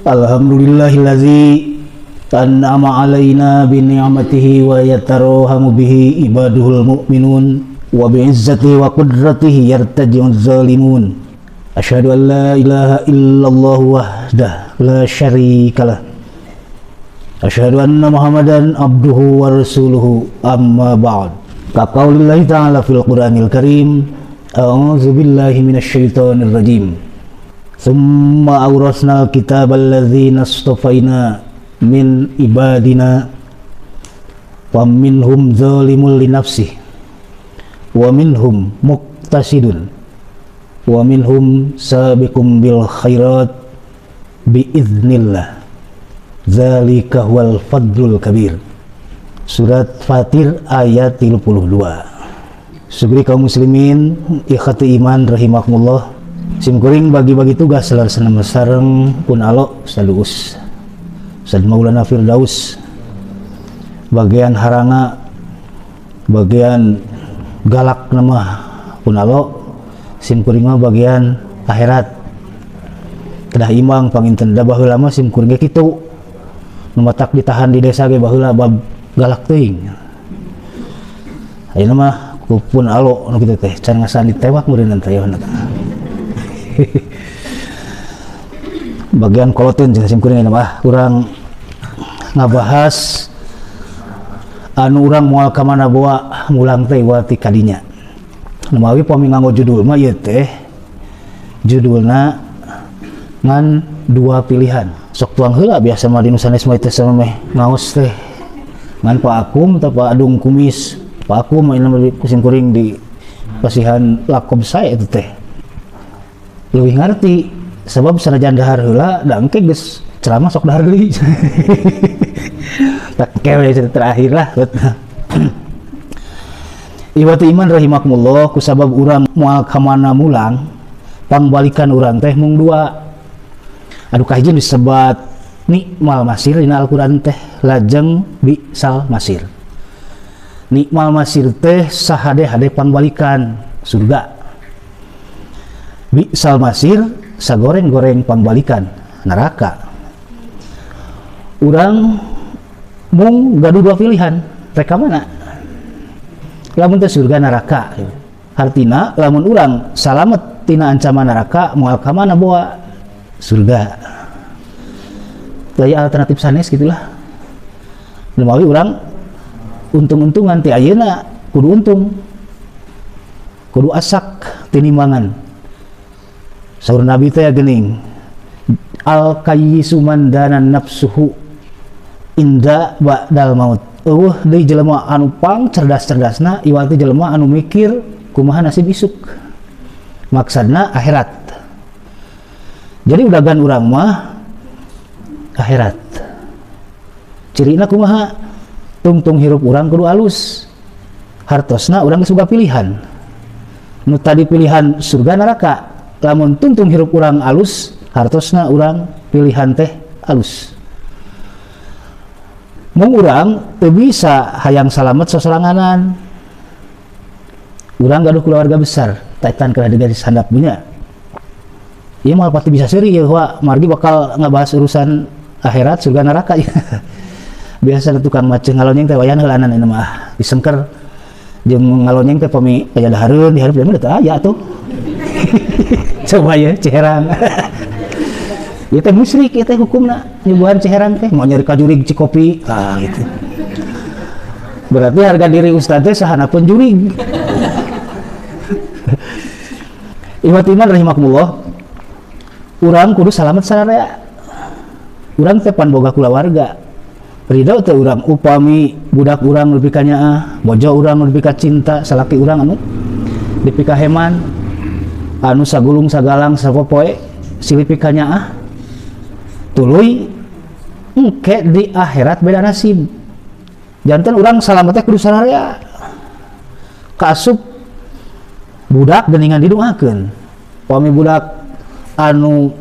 Alhamdulillahillazi an'ama alaina bi ni'matihi wa yatarohamu bihi ibaduhul mu'minun wa bi'izzatihi wa qudratihi yartaji'uz zalimun. Asyhadu an la ilaha illallah wahdah la syarikalah. Asyhadu anna Muhammadan abduhu wa rasuluhu, amma ba'd. Ka qaulillahi ta'ala fil Qur'anil Karim, a'udzu billahi minasyaitonir rajim. Tsumma awrasnal kitabal ladzina istafaina min ibadina wa minhum zalimul li nafsihi wa minhum muqtasidun wa minhum sabiqum bil khairat bi idznillah zalika huwal fadlul kabir. Surat Fatir ayat 32. Sugri kaum muslimin ikhwati iman rahimakumullah. Simkuring bagi-bagi tugas selarsana sareng pun alo saluus Ustaz Maulana Firdaus, bagian haranga, bagian galak nama pun alo, simkuring mah bagian akhirat. Kedah imang panginten da baheula mah simkuring ge kitu. Nu matak ditahan di desa ge baheula bab galak teuing. Ayeuna mah ku pun alo nu kitu teh can ngasaan ditewak meureun teh yeuh. Bagian kolotin jeung simkuring ayeuna mah urang ngabahas anu urang moal ka mana bawa mulang teh wati kadinya. Numawi pami nganggo judul mah ieu teh judulna ngan dua pilihan. Sok tuang heula biasa mah di nu sanes mah teh samemeh ngaos teh. Ngan Pak Akum teh Pak Adung kumis. Pak Akum ayeuna mah ku simkuring di pasihan lakob sae eta teh. Leuwih ngarti sebab sanajan dahar heula da engke geus ceramah sok dahar deui. Tak kewe terakhir lah. Iwati iman rahimakumullah, kusabab urang moal ka mana mulang, pangbalikan urang teh mung dua. Anu kahiji disebat nikmal masir dina Al-Qur'an teh lajeng bisal masir. Nikmal masir teh sahade-hade pangbalikan surga. Bisal masir sagoreng-goreng pangbalikan neraka. Urang mung gaduh dua pilihan, rek ka mana? Lamun teh surga neraka. Hartina lamun urang salamet tina ancaman neraka moal ka mana bawa surga. Daya alternatif sanes gitulah. Lumawi urang untung-untungan ti ayeuna kudu untung. Kudu asak tinimbangan. Saur Nabi teh geuning al kayyisu man dana nafsuhu inda ba'dal maut. Eueuh deui jelema anu pang cerdas-cerdasna iwal teh jelema anu mikir kumaha nasib isuk. Maksudna akhirat. Jadi udagan urang mah akhirat. Cirina kumaha? Tungtung hirup urang kudu alus. Hartosna urang geus boga pilihan. Nu tadi pilihan surga neraka. Lamun tungtung hirup urang alus, hartosna urang pilihan teh alus. Mung urang teu bisa hayang salamet sosoranganan. Urang gaduh keluarga besar, taitan kana garis handap punya. Ieu moal pati bisa seuri ieu wa margi bakal ngabahas urusan akhirat surga neraka. Biasa tukang maceng ngalonyeng teh wayan heulanan ieu mah disengker jeung ngalonyeng teh pami aya dahareun dihareup deui mah teu aya atuh. Coba ya ciherang. Ieu teh musyrik ieu teh hukumna nyuguhan ciherang teh mau nyari kajurig cikopi tah gitu. Berarti harga diri ustaz teh sahana pun jurig. Ihwat iman rahimakumullah. Urang kudu salamet sararea. Urang teh pan boga kulawarga. Ridho teh urang upami budak urang lebih ka nyaah, bojo urang lebih ka cinta, salaki urang anu dipikaheman, anu sagulung sagalang sapopoe silih pikanyaah, tuluy engke di akhirat beda nasib. Janten urang salametnya kudu sararea. Kaasup budak geuningan didoakeun. Upami budak anu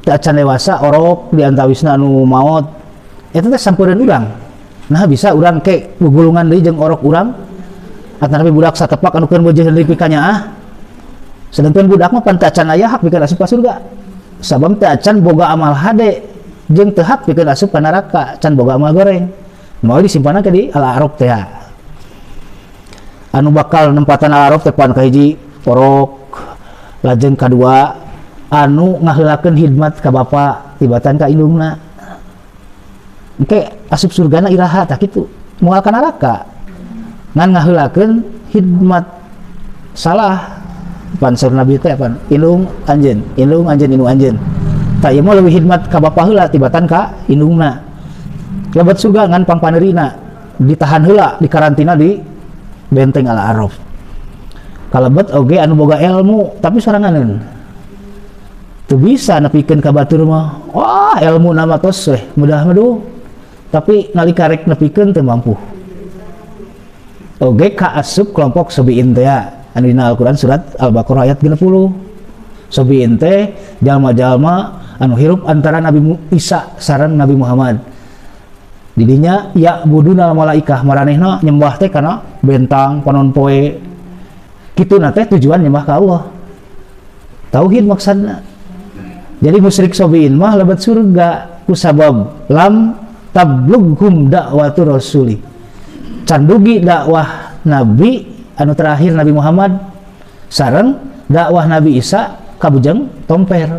Teu acan dewasa, orok di antawisna anu maot eta teh sampeureun urang. Nah, bisa urang ke gugulungan deui jeung orok urang atanapi budak satepak anu keur beujeun deui pikanyaah. Sedangkan budak mah pan teu acan aya hak pikeun asup ka surga, sabab teu acan boga amal hade, jeung teu hak pikeun asup ka neraka, can boga amal goreng. Mau disimpan ke di Al-A'raf teh. Anu bakal nempatan Al-A'raf teh pan kahiji orok, lajeng kadua anu ngaheulakeun hidmat ka bapa tibatan ka indungna. Engke asup surgana iraha? Tah kitu, moal ka neraka ngan ngaheulakeun hidmat. Salah pan saur Nabi teh pan indung anjeun, indung anjeun, indung anjeun. Tah, ieu mah leuwih hidmat ka bapa heula tibatan ka indungna, lebet surga ngan pangpaneurina ditahan heula, dikarantina di benteng Al-A'raf. Kalebet oge anu boga ilmu tapi soranganeun, teu bisa nepikeun ka batur mah. Wah, ilmu nama tos weh mudah mah, tapi nalika rek nepikeun teu mampu. Oge ka asup kelompok sobiin teh anu dina Al-Qur'an surat Al-Baqarah ayat 60. Sobiin teh jalma-jalma anu hirup antara Nabi Isa sareng Nabi Muhammad. Didinya ya'budunal malaikah, maranehna nyembah teh kana bentang, panon poe kitu. Na teh tujuan nyembah ka Allah, tauhid maksudna. Jadi musyrik sobiin mah lebet surga kusabab lam tablughum dakwatu rasuli, can dugi dakwah nabi anu terakhir Nabi Muhammad sareng dakwah Nabi Isa kabujeng tomper.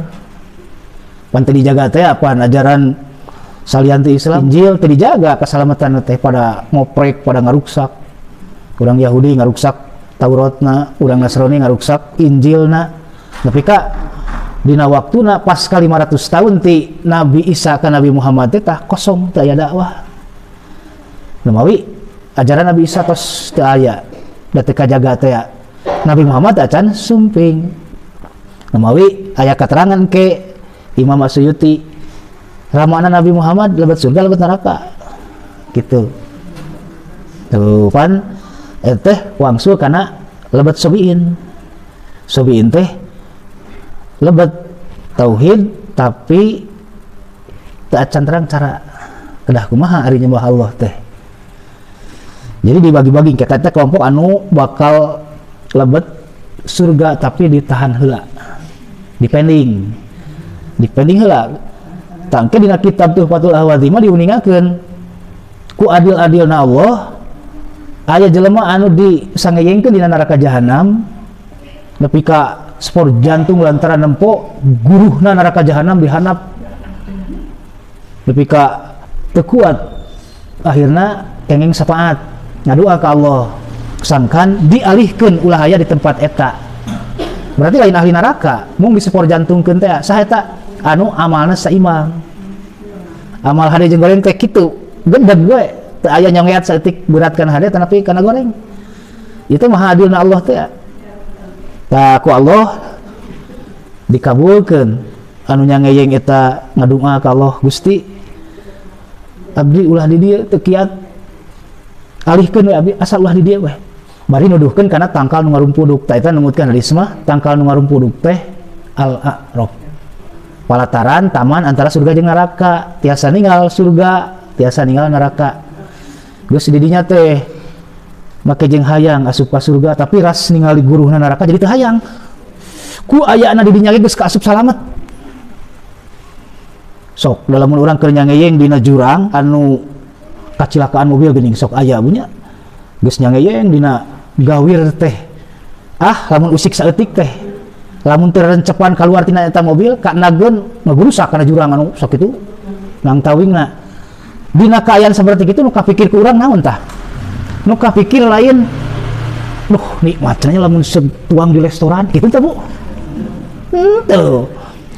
Pan teu dijaga teh apa ajaran salian ti Islam, Injil teu dijaga keselamatan teh, pada ngoprek, pada ngaruksak. Urang Yahudi ngaruksak Tauratna, urang Nasrani ngaruksak Injilna. Nepi ka dina waktuna pasca 500 tahun ti Nabi Isa ka Nabi Muhammad teh, tah kosong, teu aya dakwah. Numawi ajaran Nabi Isa tos teu aya da teu kajaga teh. Nabi Muhammad acan sumping. Numawi aya keterangan ke Imam Asyuyuti, ramana Nabi Muhammad lebet surga, lebet neraka gitu tuh. Pan teh wangsul karena lebet sobiin. Sobiin teh lebet tauhid tapi teu acan terang cara kedah kumaha ari nyembah Allah teh. Jadi dibagi-bagi kita teh kelompok anu bakal lebet surga tapi ditahan heula, dipending, dipending heula. Tangke dina kitab Tuhfatul Ahwazi mah diuningakeun ku adil-adilna Allah aya jelema anu disangeyengkeun dina neraka jahanam nepi ka spor jantung lantaran nempo guruhna neraka jahanam dihanap nepi ka teu kuat. Akhirna kenging syafaat, ngadua ka Allah sangkan dialihkeun ulah aya di tempat eta. Berarti lain ahli neraka, mung disepor jantungkeun teh. Saha eta? Anu amalna saimbang, amal hade jeung goreng teh kitu, gedeg we, teu aya nyongeat saeutik berat kana hade tapi kana goreng. Itu maha adilna Allah teh. Tah, ku Allah dikabulkeun. Anu nyangeyeng eta ngadua ka Allah, "Gusti, abdi ulah di dieu, teu kiat, alihkeun we abdi, asal ulah di dieu we." Bari nuduhkeun kana tangkal nu ngarumpuduk. Tah, eta numutkeun hadis mah tangkal nu ngarumpuduk teh Al-A'raf, palataran taman antara surga jeung neraka, tiasa ninggal surga, tiasa ninggal neraka. Geus di dinya teh make jeung hayang asup ka surga, tapi ras ningali guruhna neraka jadi teu hayang. Ku ayana di dinya ge geus kaasup salamet. Sok dalam urang keur nyangeyeng dina jurang anu kacilakaan mobil geuning, sok aya punya geus nyangeyeng dina gawir teh. Ah, lamun usik saeutik teh, lamun teu rencepan keluar tina eta mobil, kanageun ngagurusak kana jurang anu sok itu nang tawingna. Dina kaayaan seperti itu nu kapikir ku urang naon tah? Nu kapikir lain, "Duh, nikmatnya lamun tuang di restoran," gitu teh, Bu? Tuh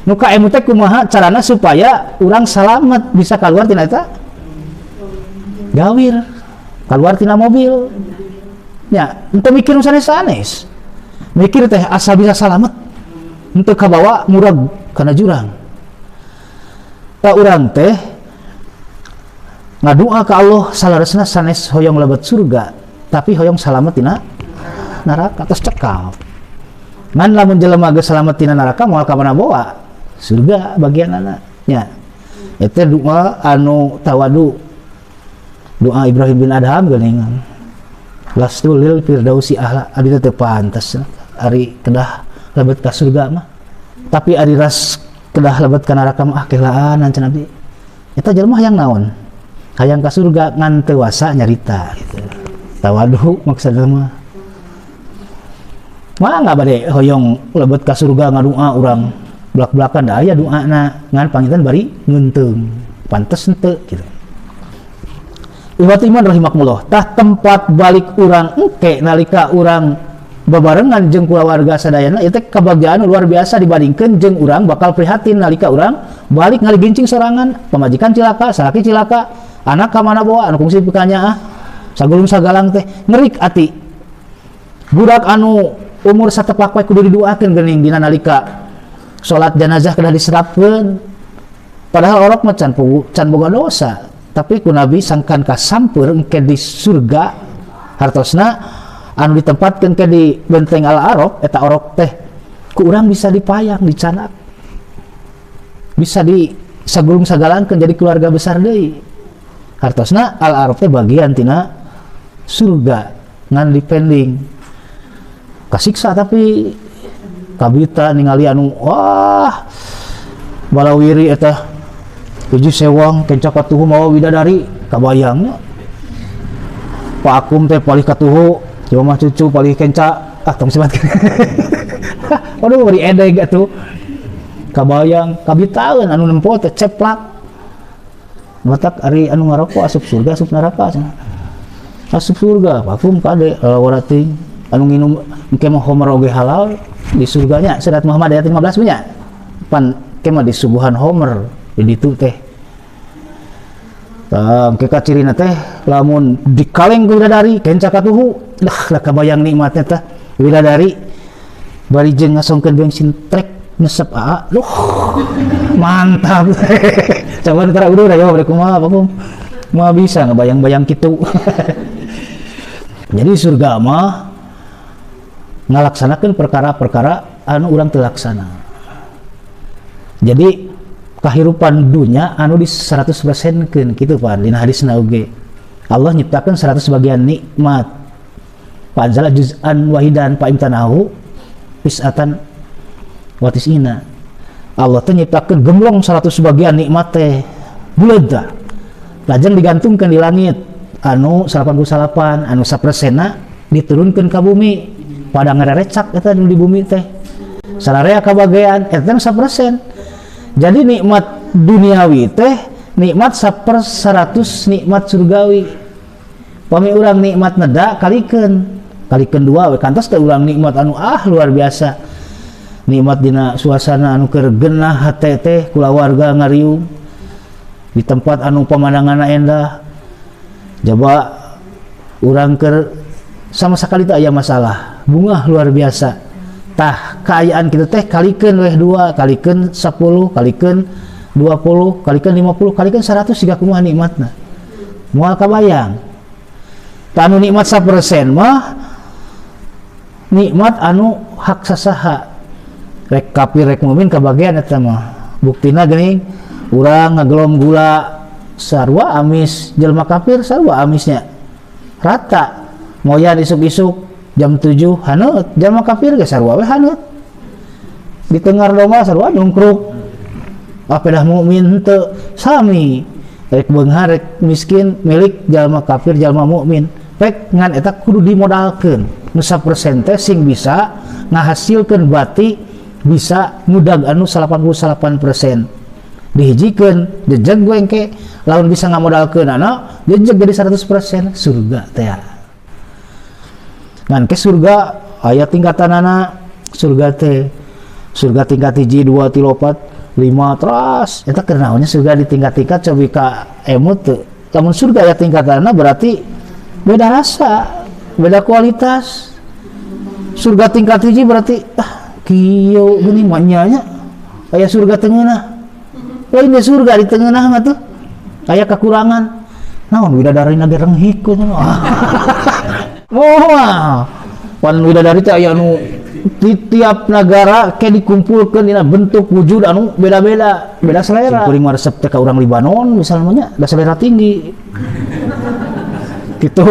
nu kaemu teh kumaha carana supaya urang salamet, bisa keluar tina eta gawir, keluar tina mobil nya. Ente mikir nu sanes-sanes, mikir teh asal bisa salamet, ente kabawa murag kana jurang. Tak urang teh ngadoa ka Allah salaresna sanes hoyong lebet surga, tapi hoyong salamet tina neraka. Tos cekap. Ngan lamun jelema geus salamet tina neraka, moal ka mana bawa. Surga bagianana nya. Eta doa anu tawadu, doa Ibrahim bin Adham geuningan. Lastu lil firdausi ahla, abdi teh pantes ari kedah lebet ka surga mah, tapi ari ras kedah lebet ka neraka mah, ah, kelaan cenah abdi. Eta jelema hayang naon? Hayang ka surga, ngan teu wasa nyarita gitu. Tawadu maksudna mah. Mah nggak bade hoyong lebet ka surga, ngadua urang belak-belakan, da aya doana, ngan panginten bari ngeunteung pantes henteu gitu. Ikhwat iman rahimakumullah, tah tempat balik urang engke nalika urang babarengan jeung kulawarga sadayana itu kebahagiaan luar biasa dibandingkan jeung urang bakal prihatin nalika urang balik ngaligincing sorangan, pamajikan cilaka, salaki cilaka, anak ka mana bawa, anu kungsi pikanyaah, sagulung sagalang teh ngerik ati. Budak anu umur satepak wae kudu diduakeun geuning dina nalika salat jenazah kedah diserapkeun, padahal orok mah can can boga dosa, tapi ku Nabi sangkan kasampeur engke di surga. Hartosna anu ditempatkeun ke di benteng Al Araf, eta orok teh ku urang bisa dipayang, dicanak, bisa di sagulung sagalangkeun jadi keluarga besar deui. Hartosna Al Araf teh bagian tina surga, ngan dipending kasiksa. Tapi kabita ningali anu, wah, balawiri eta hiji sewang kenca katuhu mawa widadari, kabayangnya Pak Akum teh palih katuhu, coba mah cucu palih kenca, ah, tong sebat. Waduh, beri edeg atuh. Kabayang kabitaeun anu nempo teh ceplak. Matak ari anu ngarokok asup surga, asup neraka cenah? Asup surga, Pak Akum, kade lalawara teuing. Anu nginum engke mah homer oge halal di surganya. Surat Muhammad ayat 15 punya pan engke mah disuguhan homer di ditu teh. Tah, engke kacirina teh lamun dikaleng ku widadari kenca katuhu lah, lah kabayang nikmatnya teh widadari bari jeung ngasongkeun bensin trek nyesep aa. Duh, mantap. Coba ntar udah ya, bari kumaha, Pak? Mah bisa ngebayang-bayang kitu. Jadi surga mah ngalaksanakeun perkara-perkara anu urang teu laksana. Jadi kehidupan dunia anu di 100% keun kitu pan dina hadisna oge. Allah nyiptakeun 100 bagian nikmat. Fa anzala juz'an wahidan fa imtanahu tis'atan wa tis'ina. Allah teh nyiptakeun gemblong 100 bagian nikmat teh buleud tah. Lajeng digantungkeun di langit anu 88, anu sapersena diturunkeun ka bumi, pada ngarerecak eta di bumi teh sararea kabagean eta nu 1%. Jadi nikmat duniawi teh nikmat saper 100 nikmat surgawi. Pami urang nikmat neda, kalikeun, kalikeun dua we, kantos teh urang nikmat anu, ah, luar biasa. Nikmat dina suasana anu keur genah hate teh, kulawarga ngariung di tempat anu pemandangan endah, jaba urang keur sama sekali tak aya masalah, bungah luar biasa. Tah, kaayaan kita teh kalikeun weh dua, kalikeun 10, kalikeun 20, kalikeun 50, kalikeun 100, siga kumaha nikmatna moal kabayang. Tah, anu nikmat 1% mah nikmat anu hak sasaha, rek kafir rek mukmin kabagian eta mah. Buktina geuning urang ngagelom gula sarua amis, jelema kafir sarua amisnya, rata. Moyan isuk-isuk jam 7 haneut, jelema kafir ge sarua we haneut, di tengah domba sarua nyungkruk. Ah, pedah mukmin henteu sami, rek beunghar rek miskin milik jalma kafir, jalma mukmin rek, ngan eta kudu dimodalkeun nu 1% teh sing bisa ngahasilkeun bati bisa ngudag anu 88%. Dihijikeun jejeg we engke, lamun bisa ngamodalkeun anu jejeg jadi 100% surga teh. Ngan ke surga aya tingkatanana. Surga teh surga tingkat hiji, dua, tilu, opat, lima, terus eta keur naonnya surga di tingkat-tingkat? Cobi ka emut teu? Lamun surga aya tingkatanana berarti beda rasa, beda kualitas. Surga tingkat hiji berarti, ah, kieu geuning mah nya nya. Aya surga tengeunah lain deh, surga di tengeunah mah tuh aya kekurangan naon, widadari ge renghik. Wah, pan widadari teh aya anu Di tiap negara ke dikumpulkan dina bentuk wujud anu beda-beda, beda selera. Kuring mah resep teh ka urang Libanon misalnya nya, da selera tinggi. Gitu.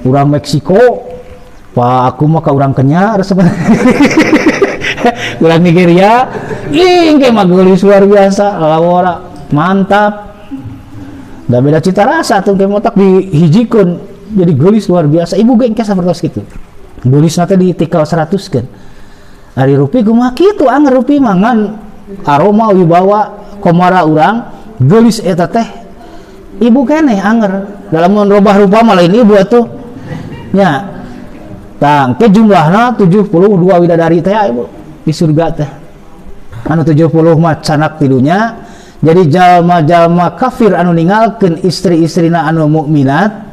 Urang Meksiko, Pak aku mah ka urang Kenya resep. Urang Nigeria, ih engke mah geulis luar biasa, lawara mantap. Da beda cita rasa tuh engke motak dihijikeun jadi geulis luar biasa. Ibu ge engke sapertos kitu. Geulis teh ditikal 100 kan. Ari rupi kumaha kitu anger rupi mah ngan aroma wibawa komara urang geulis eta teh ibu keneh anger. Dalam mun robah rupa mah lain ibu atuh. Nya. Tah engke jumlahna 72 widadari teh ibu di surga teh. Anu 70 mah canak ti dunya. Jadi jalma-jalma kafir anu ninggalkeun istri-istrina anu mukminat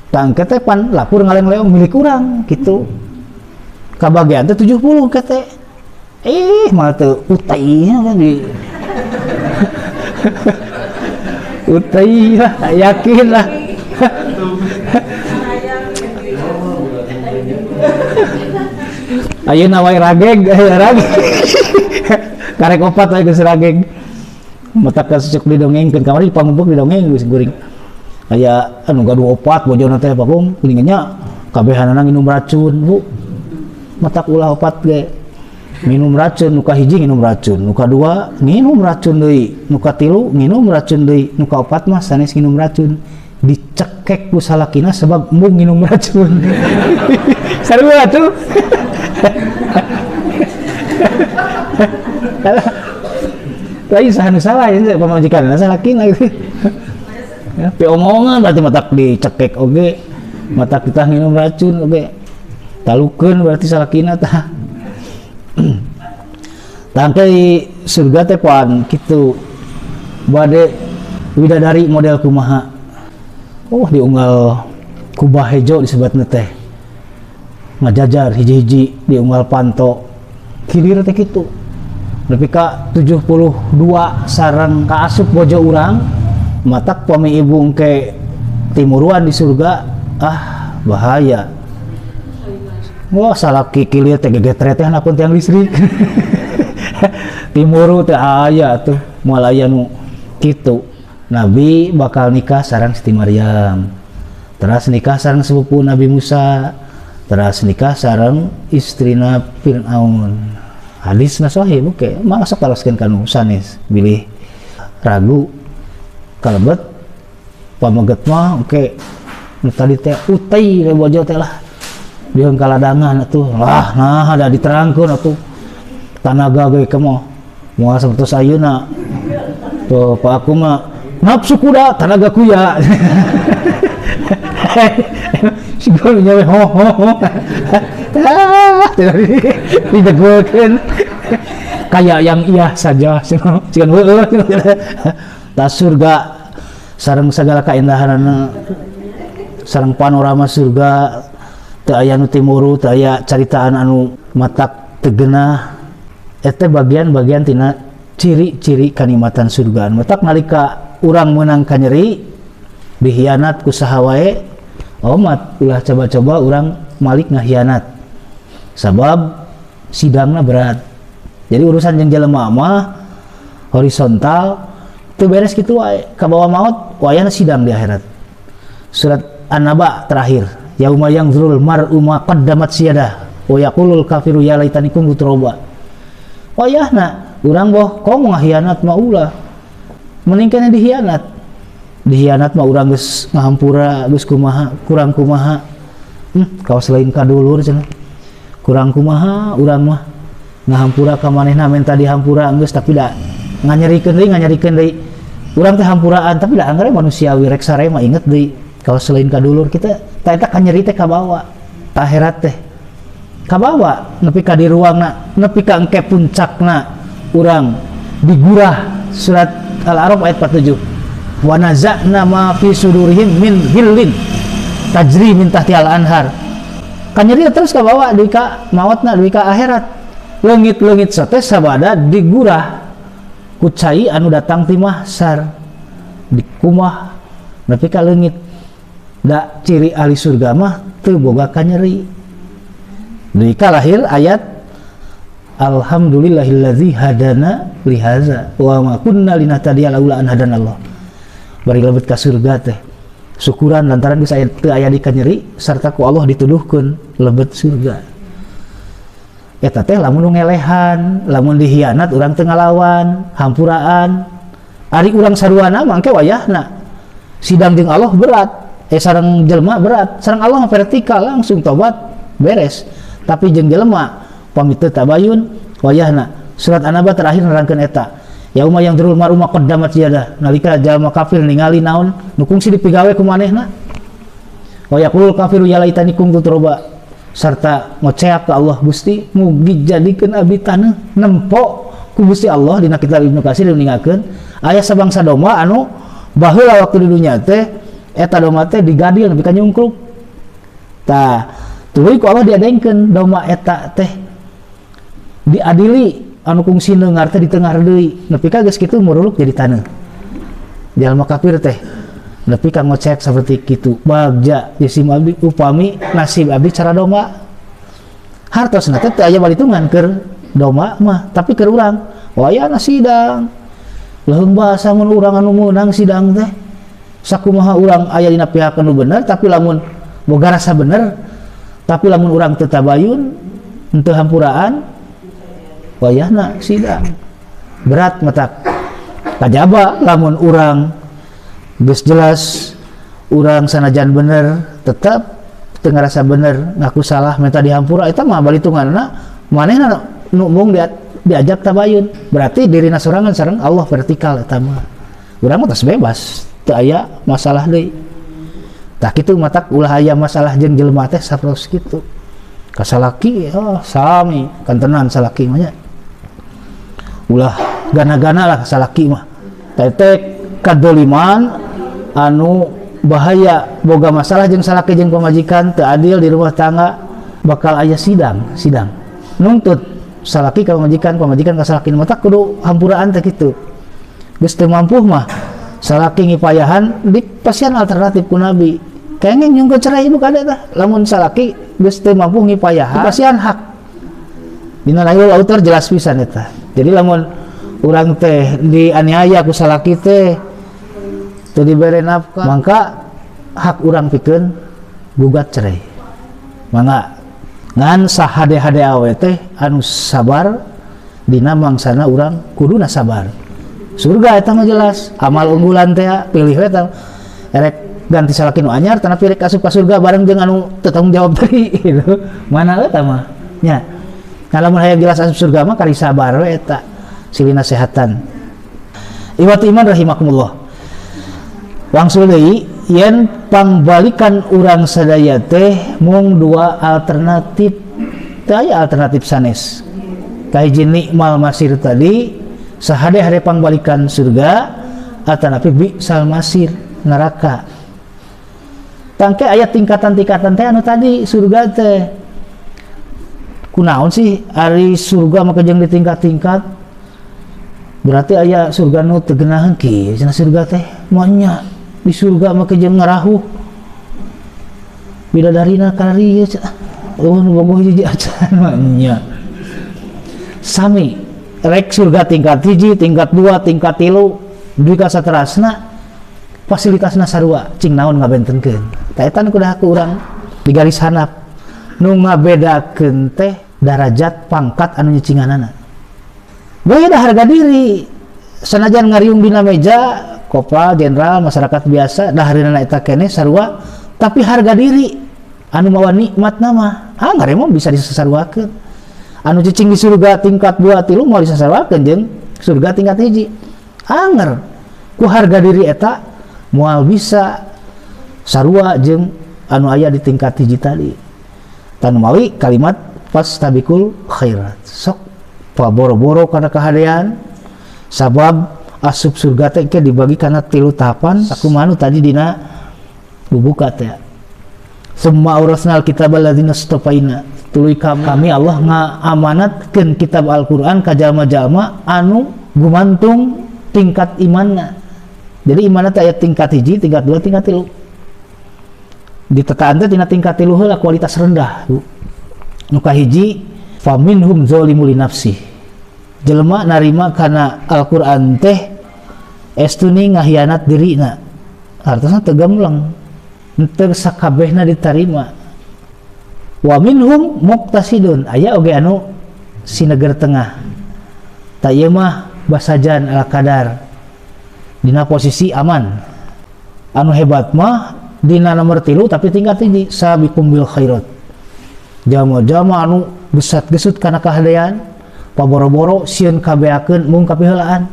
tangke teh pan lapur ngaleng-leong milik urang gitu. Kabagian teh 70 kete. Ih, mah teu utai kan di utai lah, yakin lah. Ayeuna wae rageg, rageg. Karek opat wae geus rageg. Matak kasuk didongengkeun kamari pangumpuk didongeng geus guring. Aya anu gaduh opat bojona teh Pak kuningan nya kabehanana nginum racun, Bu. Matak ulah opat ge. Minum racun nu kahiji nginum racun, nu kadua nginum racun deui, nu katilu nginum racun deui, nu kaopat mah sanes nginum racun. Dicekek ku salakina sebab embung nginum racun. Sarua atuh. Lain saha nu salah ya pamajikanna salakina gitu. Ya, pi omongan berarti matak dicekek oge, matak kita nginum racun oge. Talukeun berarti salakina tah. Tangke surga teh pan kitu. Bade widadari model kumaha. Oh, diunggal kubah hejo disebutna teh. Ngajajar hiji-hiji diunggal panto. Kilir teh kitu. Nepi ka 72 sareng kaasup bojo urang, matak pami ibu engke timuruan di surga, ah bahaya. Wah, salaki kilir teh gegetre teh hanapun tiang listrik. Timuru teh aya tuh, moal aya nu kitu. Nabi bakal nikah sareng Siti Maryam. Teras nikah sareng sepupu Nabi Musa, teras nikah sareng istrina Fir'aun. Hadisna sahih buke, mah sok taroskeun ka nu sanes bilih ragu kalebet pameget mah oke nu tadi teh utai we bojo teh lah dieung kaladangan atuh lah nah ada diterangkeun atuh tanaga ge kumaha moal sapertos ayeuna tuh Pak aku mah nafsu kuda tanaga kuya. Siguro nyawe ho ho ho. Tidak didegulkeun. Kayak yang iya saja sigan heueuh. Ta surga sareng sagala kaindahanana sareng panorama surga teu aya nu timuru, teu aya caritaan anu matak teu geunah. Eta bagian-bagian tina ciri-ciri kanikmatan surga. Matak nalika urang meunang kanyeri dihianat ku saha wae, omat ulah coba-coba urang malik ngahianat. Sabab sidangna berat. Jadi urusan jeung jelema mah horizontal teu beres kitu wae, kabawa maot wayahna sidang di akhirat. Surat An-Naba terakhir, yauma yanzurul mar'u ma qaddamat siyadah wa yaqulul kafiru ya laitani kuntu turaba. Wayahna urang boh komo ngahianat mah ulah. Mending kana dihianat. Dihianat mah urang geus ngahampura, geus kumaha, kurang kumaha. Kawas lain kadulur cenah. Kurang kumaha urang mah ngahampura ka manehna menta dihampura geus tapi da nganyerikeun deui. Urang teh hampuraan tapi da anggar manusiawi rek sare mah inget deui kawas lain kadulur kita ta eta kanyeri teh kabawa. Akhirat teh kabawa nepi ka di ruangna, nepi ka engke puncakna urang digurah. Surat Al-A'raf ayat 47. Wa naza'na ma fi sudurihim min ghillin tajri min tahtihal anhar. Kanyeri terus kabawa deui ka maotna deui ka akhirat. Leungit-leungit sate sabada digurah ku cai anu datang ti mahsar dikumah nepi ka leungit. Da ciri ahli surga mah teu boga kanyeri. Deui ka lahir ayat Alhamdulillahilladzi hadana lihaza wa ma kunna linahtadiya laula an hadanallah. Bari lebet ka surga teh syukuran lantaran geus aya teu aya di kanyeri sarta ku Allah dituduhkeun lebet surga. Eta teh lamun nu ngelehan, lamun dihianat urang teu ngalawan, hampuraan. Ari urang saruana mah engke wayahna sidang jeung Allah berat, sareng jelema berat, sareng Allah mah vertikal langsung tobat beres. Tapi jeung jelema pamit teu tabayun wayahna. Surat An-Naba terakhir nerangkeun eta. Yauma yanzurul mar'u ma qaddamat yadah, nalika jalma kafir ningali naon nu kungsi dipigawe ku manehna. Wa yaqulul kafiru ya laitani kuntu turaba, sarta ngoceak ke Allah, Gusti mugi jadikeun abdi taneuh. Nempo ku Gusti Allah dina kitab Ibnu Katsir diuningakeun aya sabangsa domba anu baheula waktu di dunya teh eta domba teh digadil nepi ka nyungkruk. Tah tuluy ku Allah diadengkeun domba eta teh diadili anu kungsi neungar teh ditengah deui nepi ka geus kitu muruluk jadi taneuh. Jalma kafir teh nepi ka ngocek seperti kitu, bagja jisim abdi upami nasib abdi cara domba. Hartosna teh teu aya balitungan keur domba mah, tapi keur urang wayahna sidang leuheung bahasa. Mun urang anu meunang sidang teh sakumaha urang aya dina pihak anu bener, tapi lamun boga rasa bener, tapi lamun urang teu tabayun, henteu hampuraan, wayahna sidang berat. Matak kajaba lamun urang geus jelas urang sanajan bener tetap teu ngarasa bener, ngaku salah, minta dihampura, eta mah balitunganna manehna nu embung diajak tabayun, berarti dirina sorangan sareng Allah vertikal. Eta mah urang mah tos bebas, teu aya masalah deui. Tah kitu, matak ulah aya masalah jeung jelema teh saproos kitu. Ka salaki, oh sami kantenan salaki mah nya, ulah gana-gana lah salaki mah. Tetek kadoliman anu bahaya boga masalah jeung salaki jeung pamajikan, teu adil di rumah tangga, bakal aya sidang sidang nuntut salaki ka pamajikan, pamajikan ka salaki. Matak kudu hampuraan teh kitu. Geus teu mampu mah salaki ngipayahan, dipasihan alternatif ku Nabi, kenging nyungkeun cerai ibu kade. Tah lamun salaki geus teu mampu ngipayahan, dipasihan hak. Dina Nailul Autar jelas pisan eta. Jadi lamun urang teh dianiaya ku salaki teh, teu dibere nafkah, mangka hak urang pikeun gugat cerai, mangga. Ngan sahade-hade awe teh anu sabar dina mangsana urang kuduna sabar. Surga eta mah jelas amal unggulan teh, pilih we tah, erek ganti salaki nu anyar tanah pilih asup ka surga bareng jeung anu teu tanggung jawab tadi gitu, mana eta mah nya. Nah, lamun hayang jelas asup surga mah kari sabar we eta, silih nasehatan. Iwati iman rahimakumullah, wangsul deui yen pangbalikan urang sadaya teh mung dua alternatif, teu aya alternatif sanes. Kahiji nikmal masir tadi, sahade-hade pangbalikan surga, atanapi bi'sal masir, neraka. Tangke aya tingkatan-tingkatan teh anu tadi surga teh. Kunaon sih ari surga mah jeung di tingkat-tingkat? Berarti aya surga nu teu geunaheun kieu cenah surga teh. Moal di surga mah jeung ngarahuh bidadarina karieu cenah. Eueuh nu bogoh hiji acan mah nya. Sami rek surga tingkat hiji, tingkat dua, tingkat tilu, dugi ka saterasna fasilitasna sarua, cing naon ngabentenkeun? Tah eta nu kudu ku urang di garis handap. Nu ngabedakeun teh darajat pangkat anu nyicinganana. Beda harga diri. Sanajan ngariung dina meja kopral, jenderal, masyarakat biasa, dahareunana eta keneh sarua, tapi harga diri anu mawa nikmat nama ah ngaremo bisa disasaruakeun. Anu cicing di surga tingkat 2 3 moal disasaruakeun jeung surga tingkat hiji. Anger ku harga diri eta moal bisa sarua jeung anu aya di tingkat hiji tadi. Tanu mawi kalimat fastabiqul khairat, sok paboro-boro kana kahadean, sabab asup surga teh ke dibagi kana tilu tahapan sakumaha nu tadi dina bubuka teh. Summa aurasnal kitab alladzina istafaina, tuluy kami Allah ngaamanatkeun kitab Al-Qur'an ka jalma-jalma anu gumantung tingkat imanna. Jadi imanna teh aya tingkat hiji, tingkat dua, tingkat tilu. Di tetaan teh tina tingkat tilu heula kualitas rendah, Bu. Nu kahiji Faminhum zalimu li nafsi, jelema narima kana Al-Qur'an teh estuni ngahianat dirina, hartosna teu gemleng, henteu sakabehna ditarima. Wa minhum muqtasidun, aya oge anu sineger tengah, tah ieu mah basajan ala kadar dina posisi aman. Anu hebat mah dina nomor 3, tapi tingkat hiji, sabiqum bil khairat, jalma-jalma anu gesat-gesut kana kahadean, paboro-boro sieun kabeakeun mung kapiheulaan.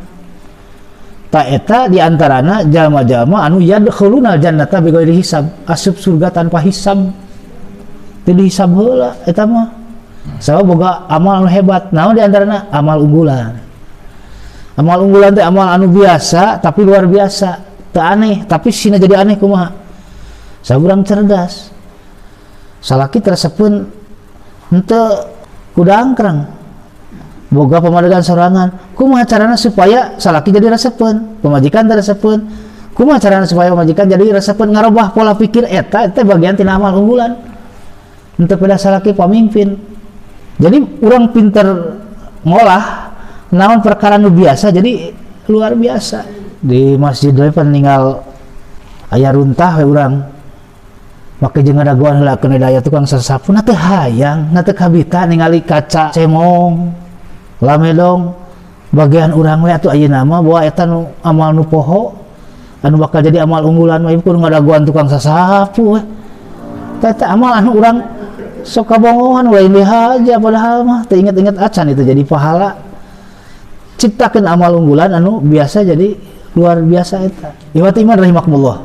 Ta eta diantarana jalma-jalma anu yadkhuluna jannata bighairi hisab, asup surga tanpa hisab, teu dihisab heula eta mah, sabab boga amal anu hebat. Naon diantarana? Amal unggulan. Amal unggulan teh amal anu biasa tapi luar biasa, teu aneh tapi sina jadi aneh. Kumaha? Saurang cerdas, salaki teresepeun henteu kuda angkrang, boga pamadegan sorangan. Kumaha carana supaya salaki jadi resepeun, pamajikan teh resepeun? Kumaha carana supaya pamajikan jadi resepeun? Ngarobah pola pikir. Eta eta bagian tina amal unggulan. Henteu pada salaki pamimpin. Jadi urang pinter ngolah naon perkara nu biasa jadi luar biasa. Di masjid we pan ninggal aya runtah we urang make jeung ngadagoan heula keun aya tukang sasapu, na teu hayang, na teu kabita ningali kaca cemong lamedong. Bagian urang we atuh ayeuna mah bawa eta nu amal nu poho anu bakal jadi amal unggulan mah kudu ngadagoan tukang sasapu we. Eta amal anu urang sok kabongohan, lain dihaja, padahal mah teu inget-inget acan itu jadi pahala. Ciptakeun amal unggulan anu biasa jadi luar biasa eta. Ikhwat iman rahimakumullah.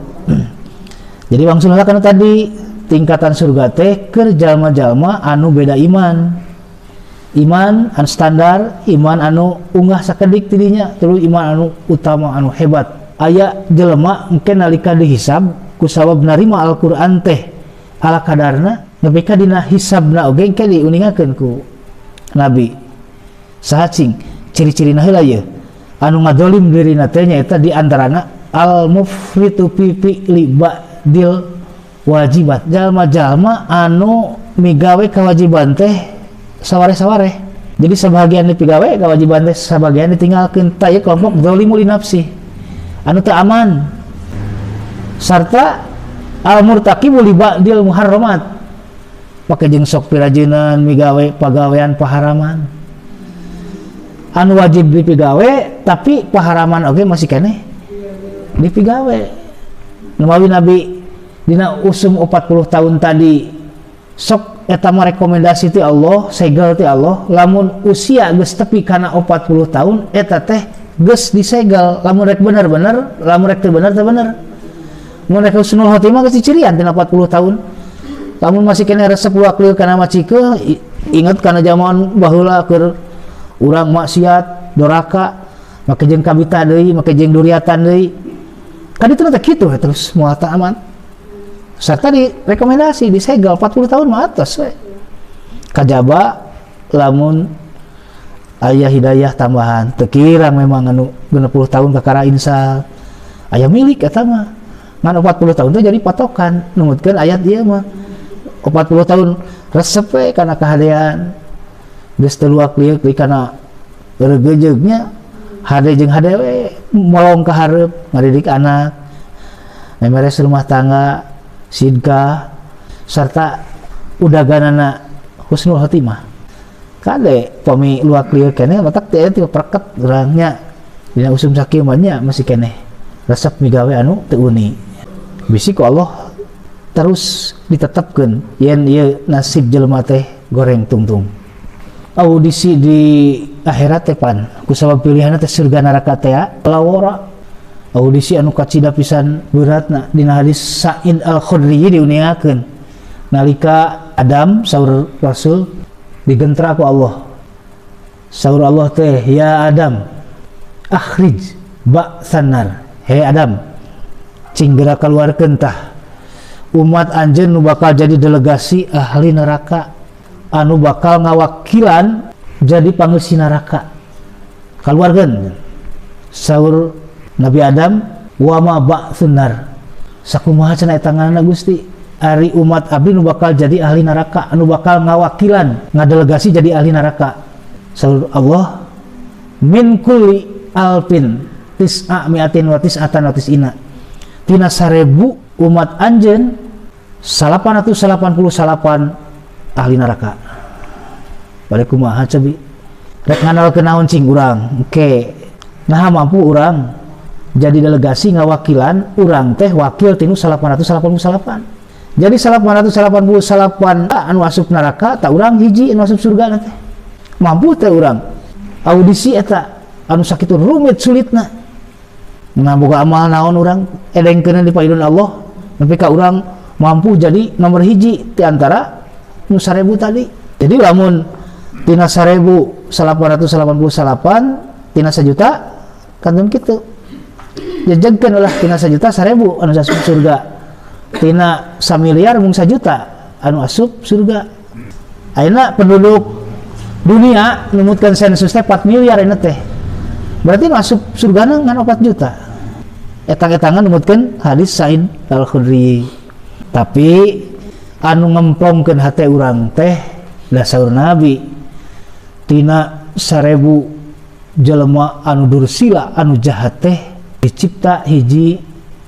Jadi wangsul kana tadi, tingkatan surga teh keur jalma-jalma anu beda iman, iman anu standar, iman anu unggah sakedik tidinya, terus iman anu utama, anu hebat. Aya jelema engke nalika dihisab kusabab narima Al-Qur'an teh ala kadarna, nepi ka dina hisabna oge engke diuningakeun ku Nabi saha cing ciri-cirina heula ye anu ngadolim dirina teh, nyaeta di antarana al mufritu fi fi'li ba'dil wajibat, jalma-jalma anu migawe kewajiban teh saware-saware. Jadi sebagian dipigawe kewajiban teh, sebagian ditinggalkeun. Tah, ieu kelompok zalimu li nafsi anu teu aman, sarta al murtakibu li ba'dil muharramat, pake jeung sok pirajeunan migawe pagawean paharaman. Anu wajib dipigawe, tapi paharaman oge masih keneh dipigawe. Numawi Nabi dina usum 40 tahun tadi sok eta mah rekomendasi ti Allah, segel ti Allah. Lamun usia geus tepi kana 40 tahun, eta teh geus disegel, lamun rek bener-bener, lamun rek teu bener teu bener. Mun rek husnul khotimah geus dicirian tina 40 tahun. Lamun masih keneh resep wakil kana macikeun, inget kana zaman baheula keur urang maksiat doraka, make jeung kabita deui, make jeung duriatan deui kan, itu teh kitu we, terus moal teu aman. Serta direkomendasi disegel 40 tahun mah atas we, kajaba lamun aya hidayah tambahan. Teu kirang memang anu 60 tahun kakara insal aya milik eta mah, ngan 40 tahun teh jadi patokan numutkeun ayat ieu mah. 40 tahun resep we kana kahadean, geus teu luak liuk deui kana regejeugnya, hade jeung hade we, molong ka hareup, ngadidik anak, memeres rumah tangga, sidkah, serta udaganana husnul khotimah. Kade pami luak liuk keneh matak teh teu perket urangnya dina usum sakieu mah nya, masih keneh resep migawe anu teu uni, bisi ku Allah terus ditetapkeun yen ieu nasib jelema teh goreng tungtung. Audisi di akhirat teh pan kusabab pilihanna teh surga neraka teh lawora, audisi anu kacida pisan beratna. Dina hadis Sa'id Al-Khudri diuningakeun, nalika Adam, saur Rasul, digentra ku Allah, saur Allah teh, "Ya Adam, akhrij ba'tsan nar." He Adam, cing geura keluarkeun tah umat anjeun nu bakal jadi delegasi ahli neraka, anu bakal ngawakilan jadi pangeusi neraka, keluarkeun. Saur Nabi Adam, "Wa ma ba'tsun nar?" Sakumaha cenah eta ngaranna, Gusti? Ari umat abdi nu bakal jadi ahli neraka, anu bakal ngawakilan, ngadelegasi jadi ahli neraka? Saur Allah, min kulli alfin tis'a mi'atin wa tis'atan wa tis'ina, tina 1000 umat anjeun 888 ahli neraka. Balik kumaha cobi? Rek ngandalkeun naon cing urang? Engke nah mampu urang jadi delegasi ngawakilan, urang teh wakil tinu 888? Jadi 888 anu asup neraka, tah urang hiji anu asup surga teh. Mampu teh urang audisi eta anu sakitu rumit sulitna? Nah, boga amal naon urang edengkeun di payudun Allah nepi ka urang mampu jadi nomor hiji di antara nu 1000 tadi? Jadi lamun tina 1888, tina 1 juta kantun kitu jejegkeun ulah, tina 1 juta 1000 anu asup surga, tina 1 miliar mung 1 juta anu asup surga. Ayeuna penduduk dunia numutkeun sensus teh 4 miliar. Ayeuna teh berarti nu asup surgana ngan 4 juta, etang-etangan numutkeun hadis Said Al-Khudri. Tapi anu ngemplongkeun hate urang teh dasar Nabi, tina 1000 jelema anu dursila, anu jahat teh dicipta hiji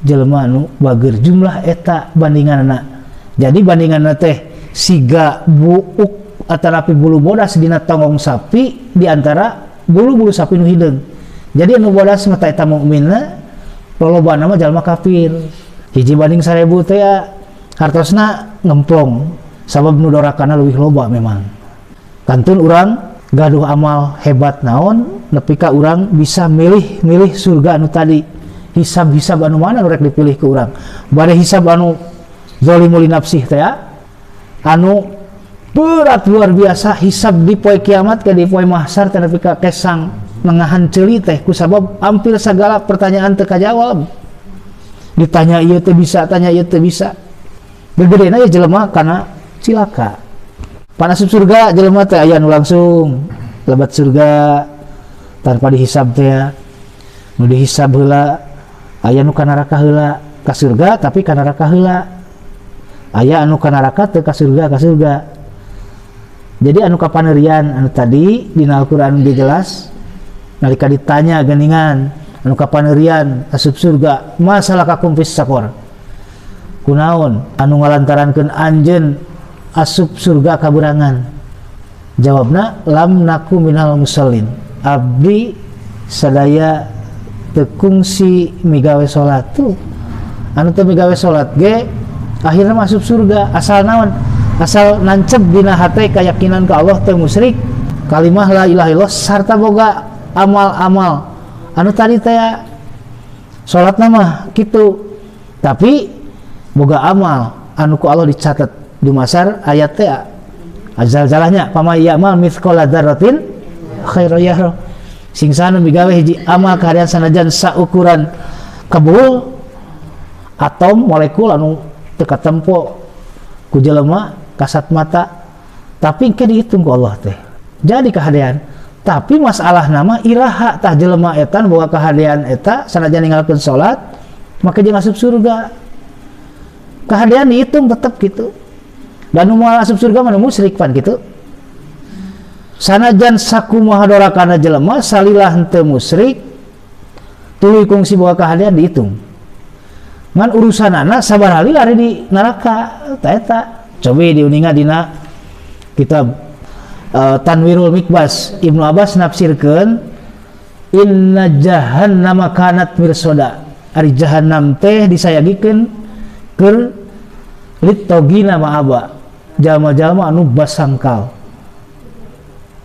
jelema anu bager. Jumlah eta bandinganna, jadi bandinganna teh siga buuk atanapi bulu bodas dina tonggong sapi di antara bulu-bulu sapi nu hideung. Jadi anu bodas mah eta mukminna, lolobana mah jalma kafir. 1 banding 1000 teh ya, hartosna ngemplong sabab nu dorakana leuwih loba. Memang kantun urang gaduh amal hebat naon nepi ka urang bisa milih-milih surga anu tadi, hisab-hisab anu mana nu rek dipilih ke urang. Bade hisab anu zalimu li nafsih teh ya, anu berat luar biasa hisab di poe kiamat ke di poe mahsyar teh, nepi ka kesang nengahan ceuli teh, kusabab hampir segala pertanyaan teu kajawab. Ditanya ieu teu bisa, tanya ieu teu bisa. Gegedena ya jelema kana cilaka. Pan asup surga jelema teh aya nu langsung lebat surga tanpa dihisab teh ya. Nu dihisab heula, aya nu ka neraka heula, ka surga tapi ka neraka heula, aya anu ka neraka teu ka surga, ka surga. Jadi anu kapanerian anu tadi dina Al-Qur'an ge jelas nalika ditanya geningan anu kapanerian asup surga, ma salakakum fis saqar, kunaon anu ngalantarankeun anjeun asup surga kaberangan? Jawabna, lam naku minal musallin, abdi sadaya teu kungsi migawe salat. Tuh, anu teu migawe salat ge akhirnya masuk surga. Asal naon? Asal nancep dina hate keyakinan ke Allah, teu musyrik, kalimah la ilaha illallah, sarta boga amal-amal anu tadi teh, salat nama gitu, tapi boga amal anu ku Allah dicatat dumasar ayat teh Az-Zalzalahnya, faman ya'mal mithqala dzarratin khairan yarah. Sing saha nu migawe hiji amal kahadean sanajan saukuran kebul, atom, molekul anu teu katempo ku jelema kasat mata, tapi engke dihitung ku Allah teh jadi kahadean. Tapi masalah nama iraha tah jelema eta boga kahadean eta sanajan ninggalkeun salat maka jeung asup surga? Kahadean dihitung tetep gitu, dan nu moal asup surga mah nu musyrik pan gitu. Sanajan sakumaha dorakana jelema, salila henteu musyrik, tuluy kungsi boga kahadean, dihitung. Ngan urusanana sabaraha lila di neraka ta eta cobi diuninga dina kitab Tanwirul Miqbas. Ibnu Abbas nafsirkeun, inna jahannama kanat mirsada, ari jahannam teh disayagikeun keur littogina ma'aba, jalma-jalma anu basangkal,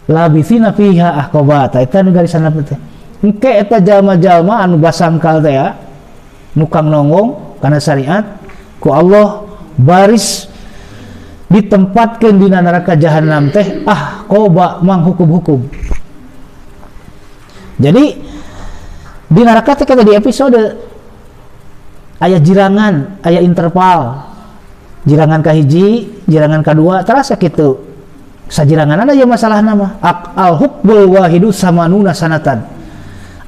labithina fiha ahqaba. Ta eta nu garisan teh engke eta jalma-jalma anu basangkal teh ya, nukang nonggong kana syariat, ku Allah baris ditempatkan di neraka jahanam teh ahqaba, manghukum-hukum. Jadi di neraka teh kata di episode aya jirangan, aya interval, jirangan kahiji, jirangan kedua, terasa gitu. Sajirangan ada ya masalah nama al huqbul wahidu samanuna sanatan.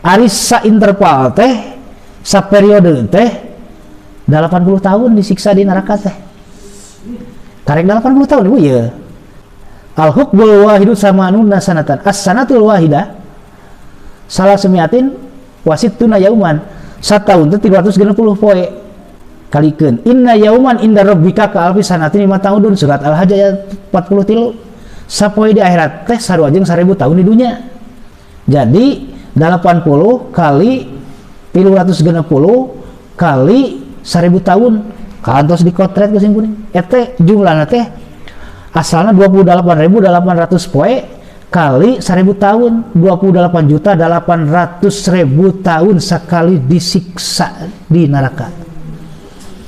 Ari sa interval teh, sa periode teh 80 tahun disiksa di neraka teh. Karek 80 tahun, Ibu, ya. Al huqbul wahidu samanuna sanatan. As sanatul wahidah salasumiatin wa sittuna yauman. Satahun teh 360 poe. Kalikeun inna yauman inda rabbika ka alfi sanatin mimma ta'uddun, surat Al-Hajj ayat 43. Sapoe di akhirat teh sarua jeung 1000 tahun di dunia. Jadi 80 kali 360 kali 1000 tahun kantos dikotret ku sim kuring. Eta jumlahna teh asalna 28.800 poe kali 1000 tahun, 28.800.000 tahun sekali disiksa di neraka.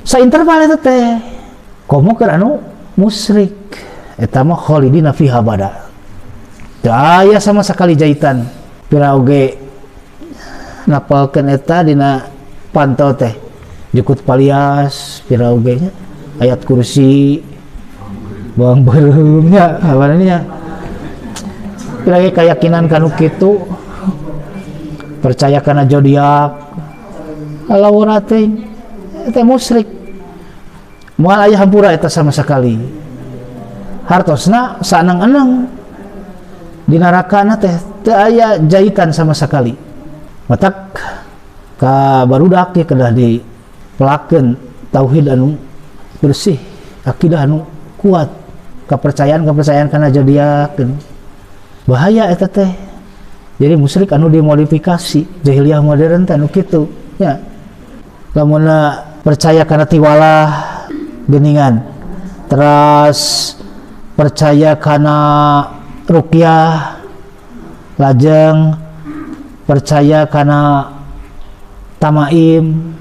Sainterval eta teh komo keur anu musyrik, eta mah khalidina fiha abada. Teu aya sama sekali jahitan. Pira oge napalkeun eta dina pantau teh jukut palias, pira oge nya ayat kursi, bawang beureum nya, nya pira ge keyakinan kanu kitu, percaya kana zodiak, lawara teh eta musyrik, moal aya hampura eta sama sekali. Hartosna saenang-enang di narakana teh teu aya jahitan sama sekali. Matak ka barudak ya kedah dipelakeun tauhid anu bersih, akidah anu kuat. Kepercayaan-kepercayaan kana zodiak bahaya eta teh. Jadi musyrik anu dimodifikasi, jahiliyah modern teh anu kitu nya. Lamun percaya kana tiwalah geningan, terus percaya kana ruqyah, lajeng percaya kana tamaim,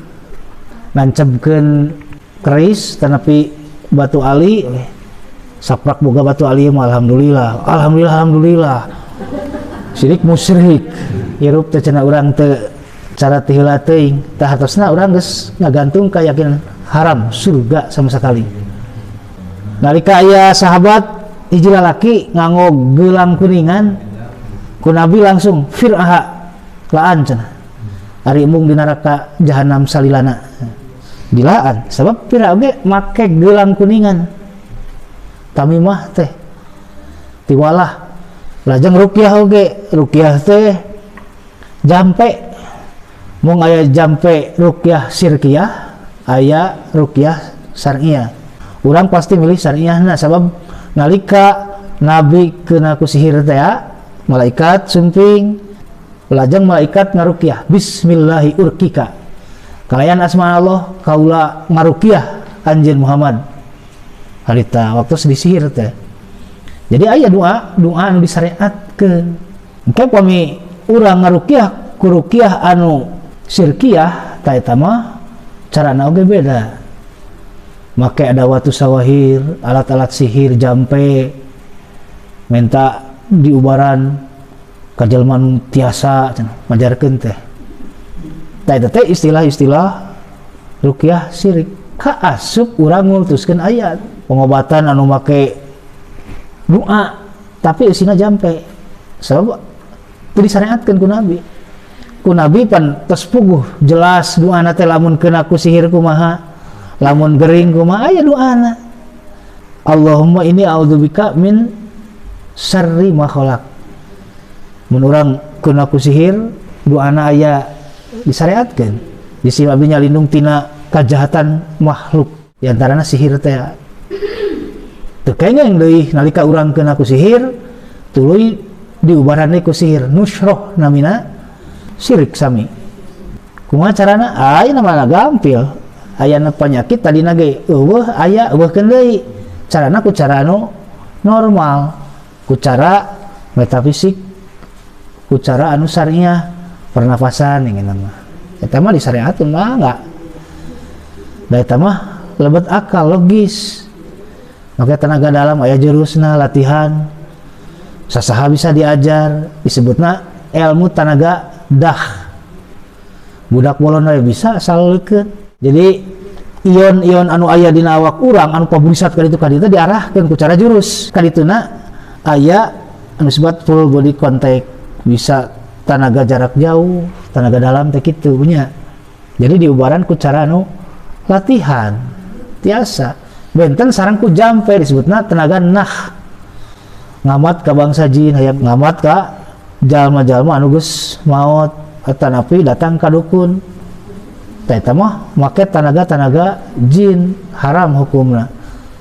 nancebkeun keris tanapi batu ali, saprak boga batu ali mah alhamdulillah, alhamdulillah, alhamdulillah, syirik, musyrik hirup teh cenah urang teh cara ti heula teuing. Tah, hartosna urang geus ngagantung keyakinan haram surga sama sekali. Nalika aya sahabat hiji lalaki nganggo gelang kuningan, ku Nabi langsung fir'aha, laan cenah, ari embung di neraka jahanam salilana. Dilaan sebab pira oge make gelang kuningan, tamimah teh, tiwalah, lajeng ruqyah oge. Ruqyah teh jampe, mung aya jampe ruqyah syirkiyah, aya ruqyah syar'iyah. Urang pasti milih syar'iyahna, sabab nalika Nabi kena ku sihir teh malaikat sumping, lajeng malaikat ngaruqyah, bismillahi urqika, kalayan asma Allah kaula ngaruqyah anjeun Muhammad harita waktu disihir teh. Jadi aya doa doa anu disyariatkeun. Engke pami urang ngaruqyah ku ruqyah anu syirkiyah, ta eta mah carana oge beda, make ada watu sawahir, alat-alat sihir, jampe, minta diubaran ka jelema nu tiasa cenah majarkeun teh. Tah, eta teh istilah-istilah ruqyah syirik, kaasup urang ngultuskeun ayat. Pengobatan anu make doa tapi isina jampe, sebab teu disyariatkeun ku Nabi. Ku Nabi pan tos puguh jelas doana teh, lamun kena ku sihir kumaha, lamun gering kumaha, aya doana, Allahumma inni a'udzubika min syarri ma khalaq. Mun urang kena ku sihir, doana aya, disyariatkeun di sini, abdi nyalindung tina kejahatan makhluk, di antarana sihir teh. Teu kengeng deui nalika urang kena ku sihir, tuluy diubaran ku sihir, nusroh namina, syirik sami. Kumaha carana? Aya namana gampil, ayana penyakit tadina ge euweuh, aya euweuhkeun deui. Carana ku cara anu normal, ku cara metafisik, ku cara anu syariah, pernafasan ingin mah. Eta mah disyariatkeun mah enggak da, eta mah lebet akal logis. Maka tenaga dalam aya jurusna, latihan, sasaha bisa diajar, disebutna ilmu tenaga dah, budak bolon we bisa saleukeun. Jadi ion-ion anu aya dina awak urang anu paburisat kaditu kaditu diarahkeun ku cara jurus kadituna. Aya anu disebut full body contact, bisa tenaga jarak jauh, tenaga dalam teh kitu nya. Jadi diubaran ku cara anu latihan tiasa. Benten sareng ku jampe disebutna tenaga nah. Ngamat ka bangsa jin, hayang ngamat ka jalma-jalma anu geus maot atanapi datang ka dukun. Tah eta mah make tanaga-tanaga jin, haram hukumna.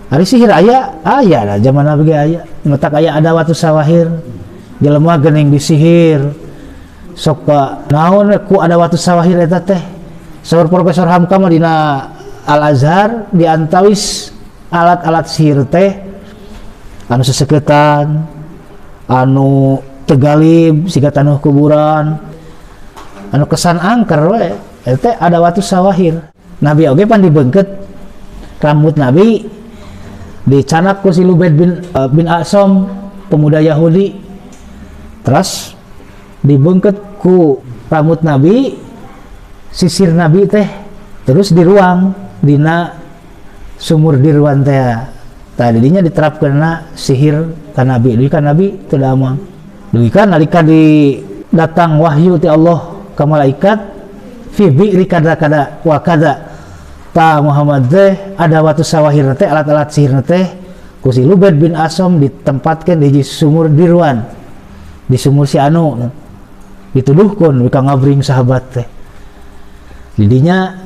Ari sihir aya, aya lah zaman Nabi ge aya. Matak aya adawatu sawahir. Jelema geuning disihir. Sok ka naon we ku adawatu sawahir eta teh. Saur Profesor Hamka mah dina Al Azhar diantawis alat-alat sihir teh anu seseketan, anu tegalib siga tanuh kuburan, anu kesan angker we eta teh adawatu sawahir. Nabi oge pan dibeungkeut rambut Nabi dicanak ku si Lubaid bin Asom, pemuda Yahudi. Terus dibeungkeut ku rambut Nabi, sisir Nabi teh terus diruang dina sumur Dirwan teh. Tadinya diterapkeunna sihir ka Nabi, dugi ka Nabi teu damang. Dugi ka nalika di datang wahyu ti Allah ka malaikat fi bi'ri kada kada wa kada. Ta Muhammad teh adawatu sawahir teh alat-alat sihir teh ku si Lubaid bin Asom ditempatkeun di sumur Dirwan, di sumur si anu dituduhkeun ka ngabring sahabat teh. Didinya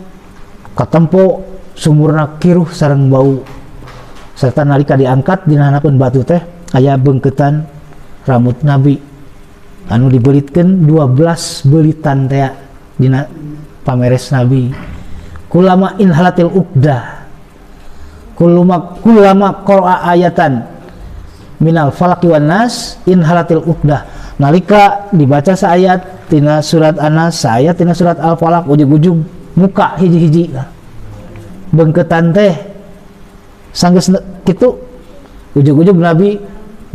katempo sumurna kiruh sareng bau serta nalika diangkat dina handapeun batu teh aya beungkeutan rambut Nabi anu dibelitkeun 12 belitan teh dina pameres Nabi. Kulama inhalatil uqdah, kulama qara'a ayatan minal falaqi wan nas inhalatil uqdah. Nalika dibaca saayat tina surat An-Nas, saayat tina surat Al-Falaq, ujug-ujug muka hiji-hiji lah beungkeutan teh. Sanggeus kitu ujug-ujug Nabi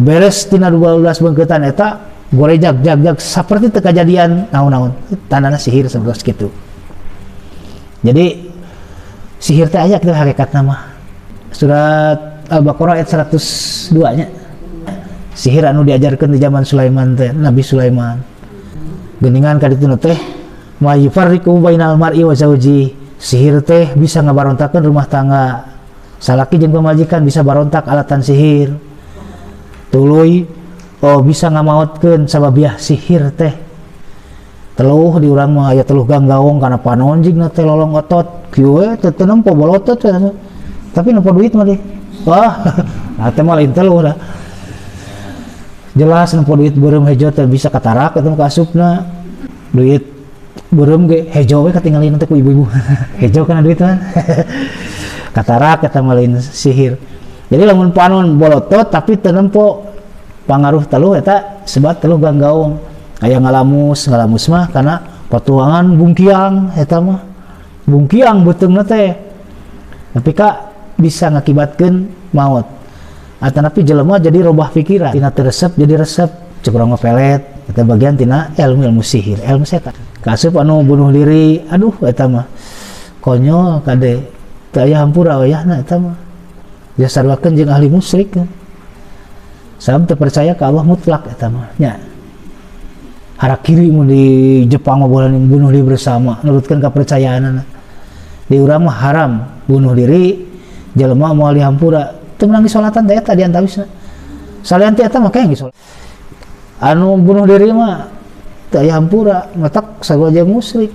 beres tina 12 beungkeutan eta gorejag jag-jag saperti teu kajadian naon-naon. Tandana sihir sebelas kitu. Jadi sihir teh aya kitu hakikatna mah. Surat Al-Baqarah ayat 102 nya. Sihir anu diajarkeun di zaman Sulaiman teh, Nabi Sulaiman. Geuningan ka ditu teh ma yufarriqu bainal mar'i wa zauji. Sihir teh bisa ngabarontakeun rumah tangga. Salaki jeung pamajikan bisa barontak alatan sihir. Tuluy oh bisa ngamaotkeun sababiah sihir teh. Teluh di urang mah aya teluh ganggaong kana panon jigna teh lolong otot. Kieu we teu nempo bolotot we. Tapi nempo duit mah deh. Wah, nah teh mah lain teluh dah. Jelas nempo duit beureum hejo teh bisa katarak eta mah kaasupna. Duit beureum ge hejo we katingalina teh ku ibu-ibu. Hejo kana duit mah. Katarak eta mah lain sihir. Jadi lamun panon bolotot tapi teu nempo pangaruh teluh eta sebat teluh ganggaong. Aya ngalamus, ngalamus mah kana patuangan bungkiang eta mah. Bungkiang beuteungna teh. Tapi ka bisa ngakibatkeun maut. Atanapi jelema jadi robah pikiran, tina teu resep jadi resep, cek urang mah pelet, eta bagian tina ilmu-ilmu sihir, ilmu setan. Kasup anu bunuh diri, aduh eta mah konyol kade, teu aya hampura wayahna eta mah. Disaruakeun jeung ahli musyrik. Sabab teu percaya ka Allah mutlak eta mah nya. Harakiri mun di Jepang mah boleh bunuh diri bersama, nurutkeun kepercayaanana. Di urang mah haram bunuh diri, jelema moal dihampura. Teu meunang disolatan teh eta diantawisna. Salian ti eta mah kayak disolat. Anu bunuh diri mah teu aya hampura, matak sarua jeung musyrik.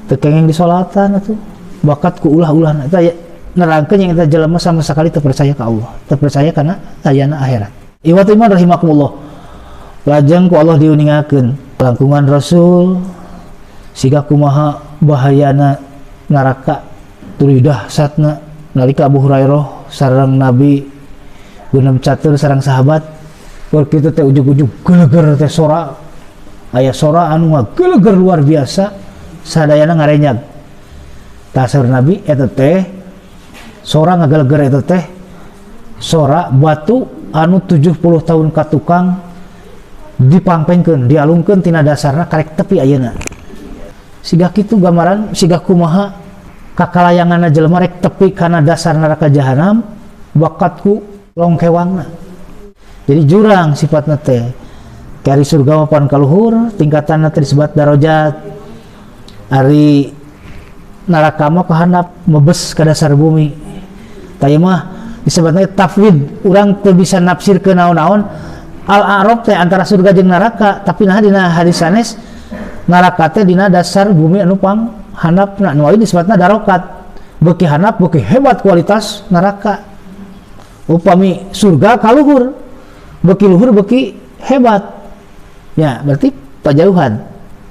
Teu kenging disolatan atuh. Bakat ku ulah-ulahna eta ya, nerangkeun yang eta jelema sama sekali teu percaya ka Allah, teu percaya kana ayana akhirat. Iwat iman rahimakumullah. Lajeng ku Allah diuningakeun langkungan Rasul siga kumaha bahayana neraka tuluy dahsatna nalika Abu Hurairah sareng Nabi gunem catur sareng sahabat keur kitu teh ujug-ujug geleger teh sora, aya sora anu ngageleger luar biasa sadayana ngarenyag. Tah saur Nabi eta teh sora ngageleger eta teh sora batu anu 70 tahun ka tukang dipangpengkeun, dialungkeun tina dasarna karek tepi ayeuna. Siga kitu gambaran siga kumaha kakalayanganna jelema rek tepi kana dasar neraka jahanam bakat ku longkewangna. Jadi jurang sifatna teh. Kari surga mah pan kaluhur tingkatanna teh disebut darajat. Ari neraka mah kahandap mebes ka dasar bumi. Tah, ieu mah disebutna tafwid, urang teu bisa nafsirkeun naon-naon. Al-A'raf teh antara surga jeung neraka, tapi nah, dina hadis sanes neraka teh dina dasar bumi anu pang handapna, nu ieu disebutna darokat. Beuki handap, beuki hebat kualitas neraka. Upami surga kaluhur, beuki luhur beuki hebat ya, berarti pajauhan.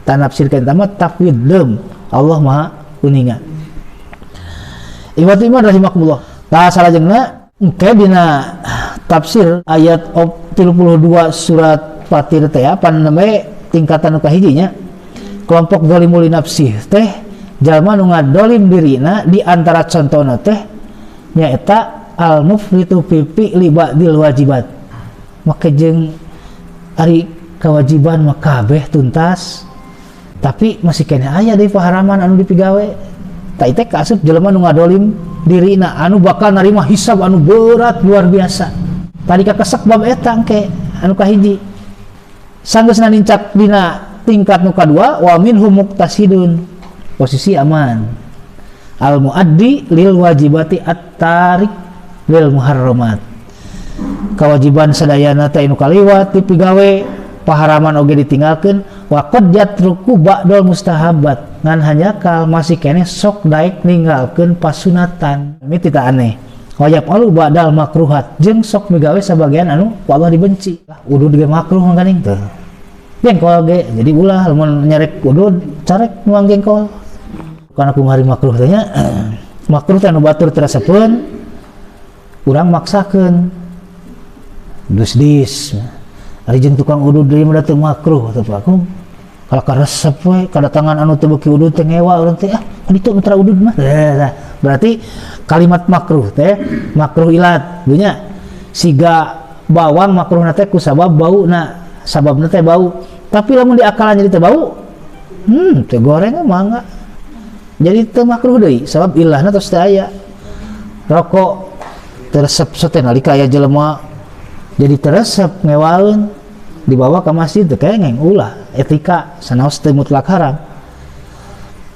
Tanafsirkeun mah tafwid deum, Allah Maha uninga. Ikhwati iman rahimakumullah. Tah, salajengna engke dina tafsir ayat 32 surat Fatir teh, pan namanya tingkatan nu kahiji nya, kelompok zalimul nafsih teh jalma nu ngadolim dirina. Di antara contohna teh nyaeta al mufritu fi fi'li ba'dil wajibat, make jeung ari kewajiban mah kabeh tuntas, tapi masih keneh aya deui paharaman anu dipigawe. Tah, teh kaasup jelema nu ngadolim dirina, anu bakal narima hisab anu berat luar biasa. Tadi kakesek bab eta engke anu kahiji. Sanggeusna nincak dina tingkat nu kadua, wa minhum muqtasidun, posisi aman, al muaddi lil wajibati at-tarik lil muharramat. Kewajiban sadayana teh anu kaliwat dipigawe, paharaman oge ditinggalkeun. Wa qad yatruku ba'dal mustahabat, ngan hanjakal masih keneh sok daek ninggalkeun pasunatan. Ini tidak aneh. Wa yaf'alu ba'dal makruhat, jeung sok migawe sabagian anu ku Allah dibenci. Lah, udud ge makruh ganing teh, jengkol ge. Jadi ulah, lamun nyarek udud, carek nuang jengkol, karena kumari makruh teh nya. Makruh teh anu batur teu resepeun, urang maksakeun dus-dis. Ari jeung tukang udud deui mah teu makruh teh, Pak. Kalau karesep we kadatangan anu teu beuki udud teh, ngewa urang teh, ah kan itu mitra udud mah. Nah, berarti kalimat makruh teh makruh ilat dunya, siga bawang makruh teh ku sabab bau. Na sababna teh bau, tapi lamun diakalan jadi teu bau, teu goreng mangga, jadi teu makruh deui, sabab ilahna tos teu aya. Rokok teu resep teh, nalika aya jelema jadi teresep ngewaeun, dibawa ke masjid teu kengeng, ulah, etika. Sanaos teu mutlak haram,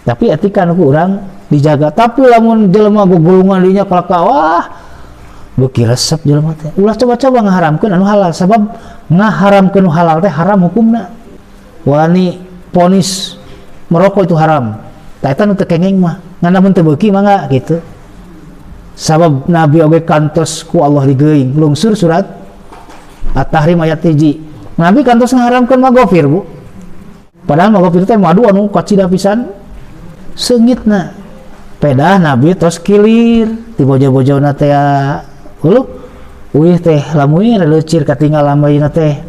tapi etika nu ku urang dijaga. Tapi lamun jelema gugulungan dinya kalaka, wah, beuki resep jelema teh. Ulah coba-coba ngaharamkeun anu halal, sabab ngaharamkeun nu halal teh haram hukumna. Wani ponis merokok itu haram, tah eta nu teu kengeng mah, ngan lamun teu beuki mangga gitu, sabab Nabi oge kantos ku Allah digeuing. Lungsur surat At-Tahrim ayat 1, Nabi kantos ngaharamkeun magofir, Bu. Padahal magofir teh madu anu kacida pisan seungitna. Pedah Nabi tos kilir ti bojo-bojona teh, uluh uih teh lamuir leucir katinggal lambayna teh,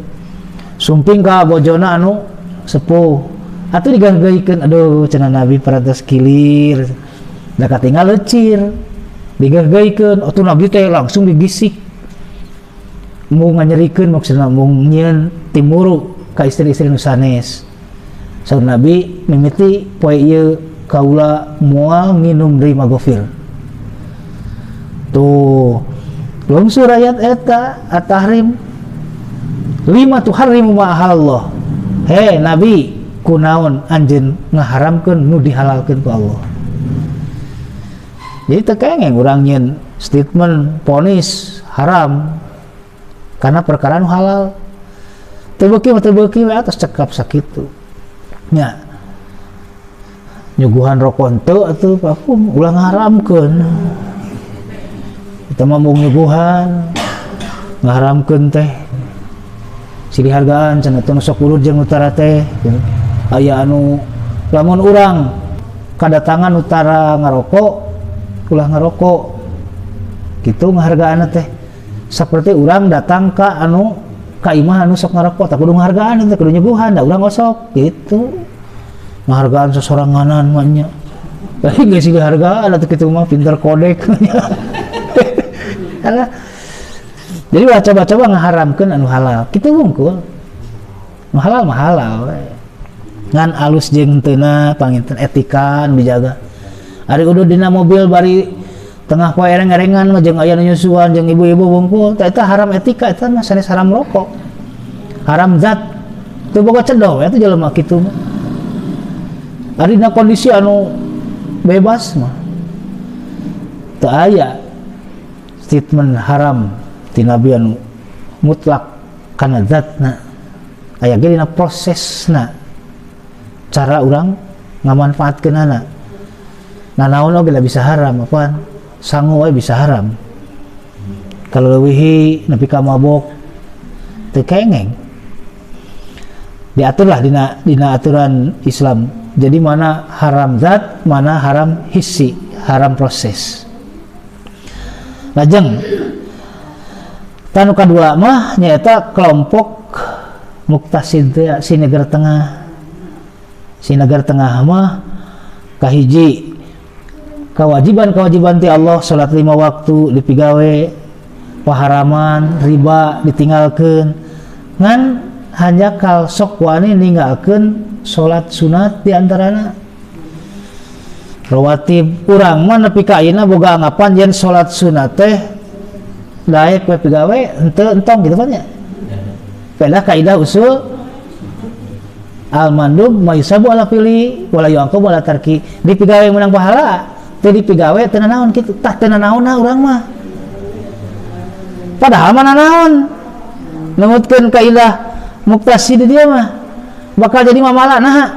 sumping ka bojona anu sepuh atuh diganggeuykeun. "Aduh," cenah Nabi, "parantos kilir da katinggal leucir." Diganggeuykeun atuh Nabi teh langsung digisik, mau nganyerikeun, maksudna mau nyieun timuru ka istri-istri nu sanes. Saur Nabi, "Mimiti poe ieu kaula moal nginum deui magofir." Tuh lungsur ayat eta At-Tahrim, lima tuharrimu ma ahallallah, he Nabi, kunaon anjeun ngaharamkeun nu dihalalkeun ku Allah? Jadi teu kengeng urang nyieun statement ponis haram karena perkara nu halal. Teu beuki mah teu beuki we, atos cekap sakitu nya. Nyuguhan rokok henteu atuh, Pak, ulah ngaharamkeun. Kita mah mau nyuguhan, ngaharamkeun teh silih hargaan cenah teh. Sok urut jeung utara teh aya anu lamun urang kadatangan utara ngarokok, ulah ngarokok gitu. Ngahargaan teh seperti urang datang ka anu ka imah anu sok ngarokok, tak kudu ngahargaan teh, kudu nyuguhan da urang osok gitu. Ngahargaan sesoranganan mah nya, tapi geus dihargaan atuh kitu mah, pinter kodek. Karena jadi ulah coba-coba ngaharamkeun anu halal kitu wungkul. Nu halal mah halal we, ngan alus jeung teuna panginten etika nu dijaga. Ari udah dina mobil bari tengah poe ereng-erengan mah jeung aya nu nyusuan jeung ibu-ibu wungkul, tah eta haram etika. Eta mah sanes haram rokok, haram zat, teu boga cedoh eta jelema kitu mah. Ari dina kondisi anu bebas mah teu aya. Statement haram ti Nabi anu mutlak kana zatna, aya ge dina prosesna, cara urang ngamanfaatkeunana. Nah, naon oge lah bisa haram. Apaan sangu wae bisa haram kalau leuwihi nepi ka mabok, teu kengeng. Diaturlah dina dina aturan Islam. Jadi mana haram zat, mana haram hissi, haram proses. Lajeng tah, nu kadua mah nyaeta kelompok muktasid teh, sinegar tengah. Sinegar tengah mah kahiji, kewajiban-kewajiban ti Allah, salat lima waktu dipigawe, paharaman, riba ditinggalkan, ngan hanjakal sok wani ninggalkeun salat sunat di antarana rawatib. Urang mah nepi ka ayeuna boga anggapan yen salat sunat teh daek we pigawe, henteu entong gitu kan ya. Pedah kaidah usul al mandub ma yusabu ala fi'li wala yu'aqabu ala tarki, dipigawe menang pahala, teu dipigawe teu naon kitu. Tah, teu naonna urang mah, padahal mana naon numutkeun kaidah muktasid dia mah bakal jadi mamala. Nah,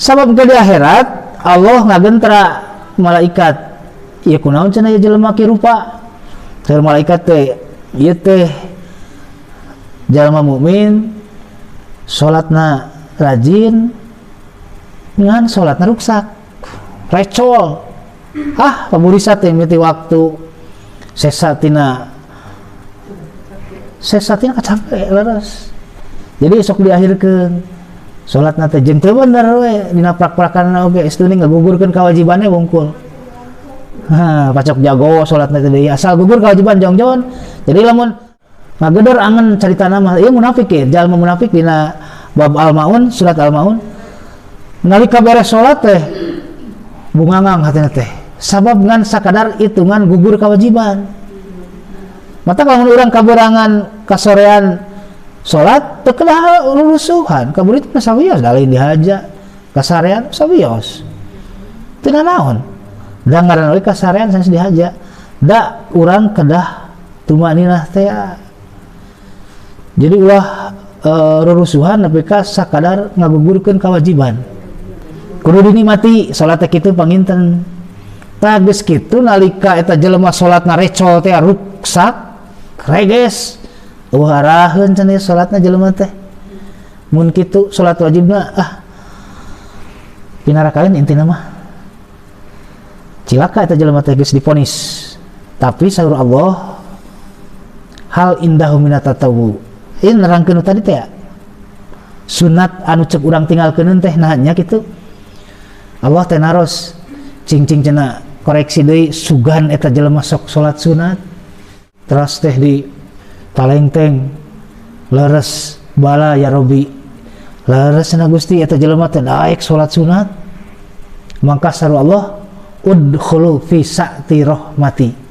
sabab ke di akhirat Allah ngagentra malaikat, ieu kunaon cenah ieu jelema kieu rupa? Saur malaikat teh, ieu teh jalma mukmin, salatna rajin, ngan salatna ruksak, recol, ah, paburisa teh miti waktu sesa tina sesa tina kacape leres. Jadi sok diakhirkeun salatna teh jeung teu bener we dina prak-prakan oge, estuni ngagugurkeun kewajibannya wungkul. Ha, pacok jago salatna teh deui, asal gugur kewajiban jongjon. Jadi lamun ngagedor angen caritana mah ieu munafik ya, jalma munafik dina bab al-maun, surat al-maun, nalika beres salat teh bungangang hatina teh, sabab ngan sakadar hitungan gugur kewajiban. Mata kalau urang kaberangan kasorean salat, teu kedah rusuhan kabur itu sawios, da lain dihaja. Kasarean sawios, teu naon da ngaranna we kasarean sanes dihaja. Da urang kedah tumaninah teh. Jadi ulah rurusuhan nepi ka sakadar ngagugurkeun kewajiban, kudu dinikmati salat teh kitu panginten. Tah, geus kitu nalika eta jelema salatna recol teh, ruksak, reges, eueuh araheun cenah salatna jelema teh. Mun kitu salat wajibna, ah, pinarakaeun. Intina mah cilaka eta jelema teh, geus diponis. Tapi saur Allah, hal indahu minat tatawu. Ini nerangkeun tadi teh sunat anu cek urang tinggalkeun teh. Nah nya kitu, Allah teh naros, cing-cing cenah, koreksi deui, sugan eta jelema sok salat sunat. Terus teh di talengteng, leres, bala ya Robi, leres cenah Gusti, eta jelema teh daek salat sunat. Mangka saur Allah, udkhulu fi sa'ti rahmati.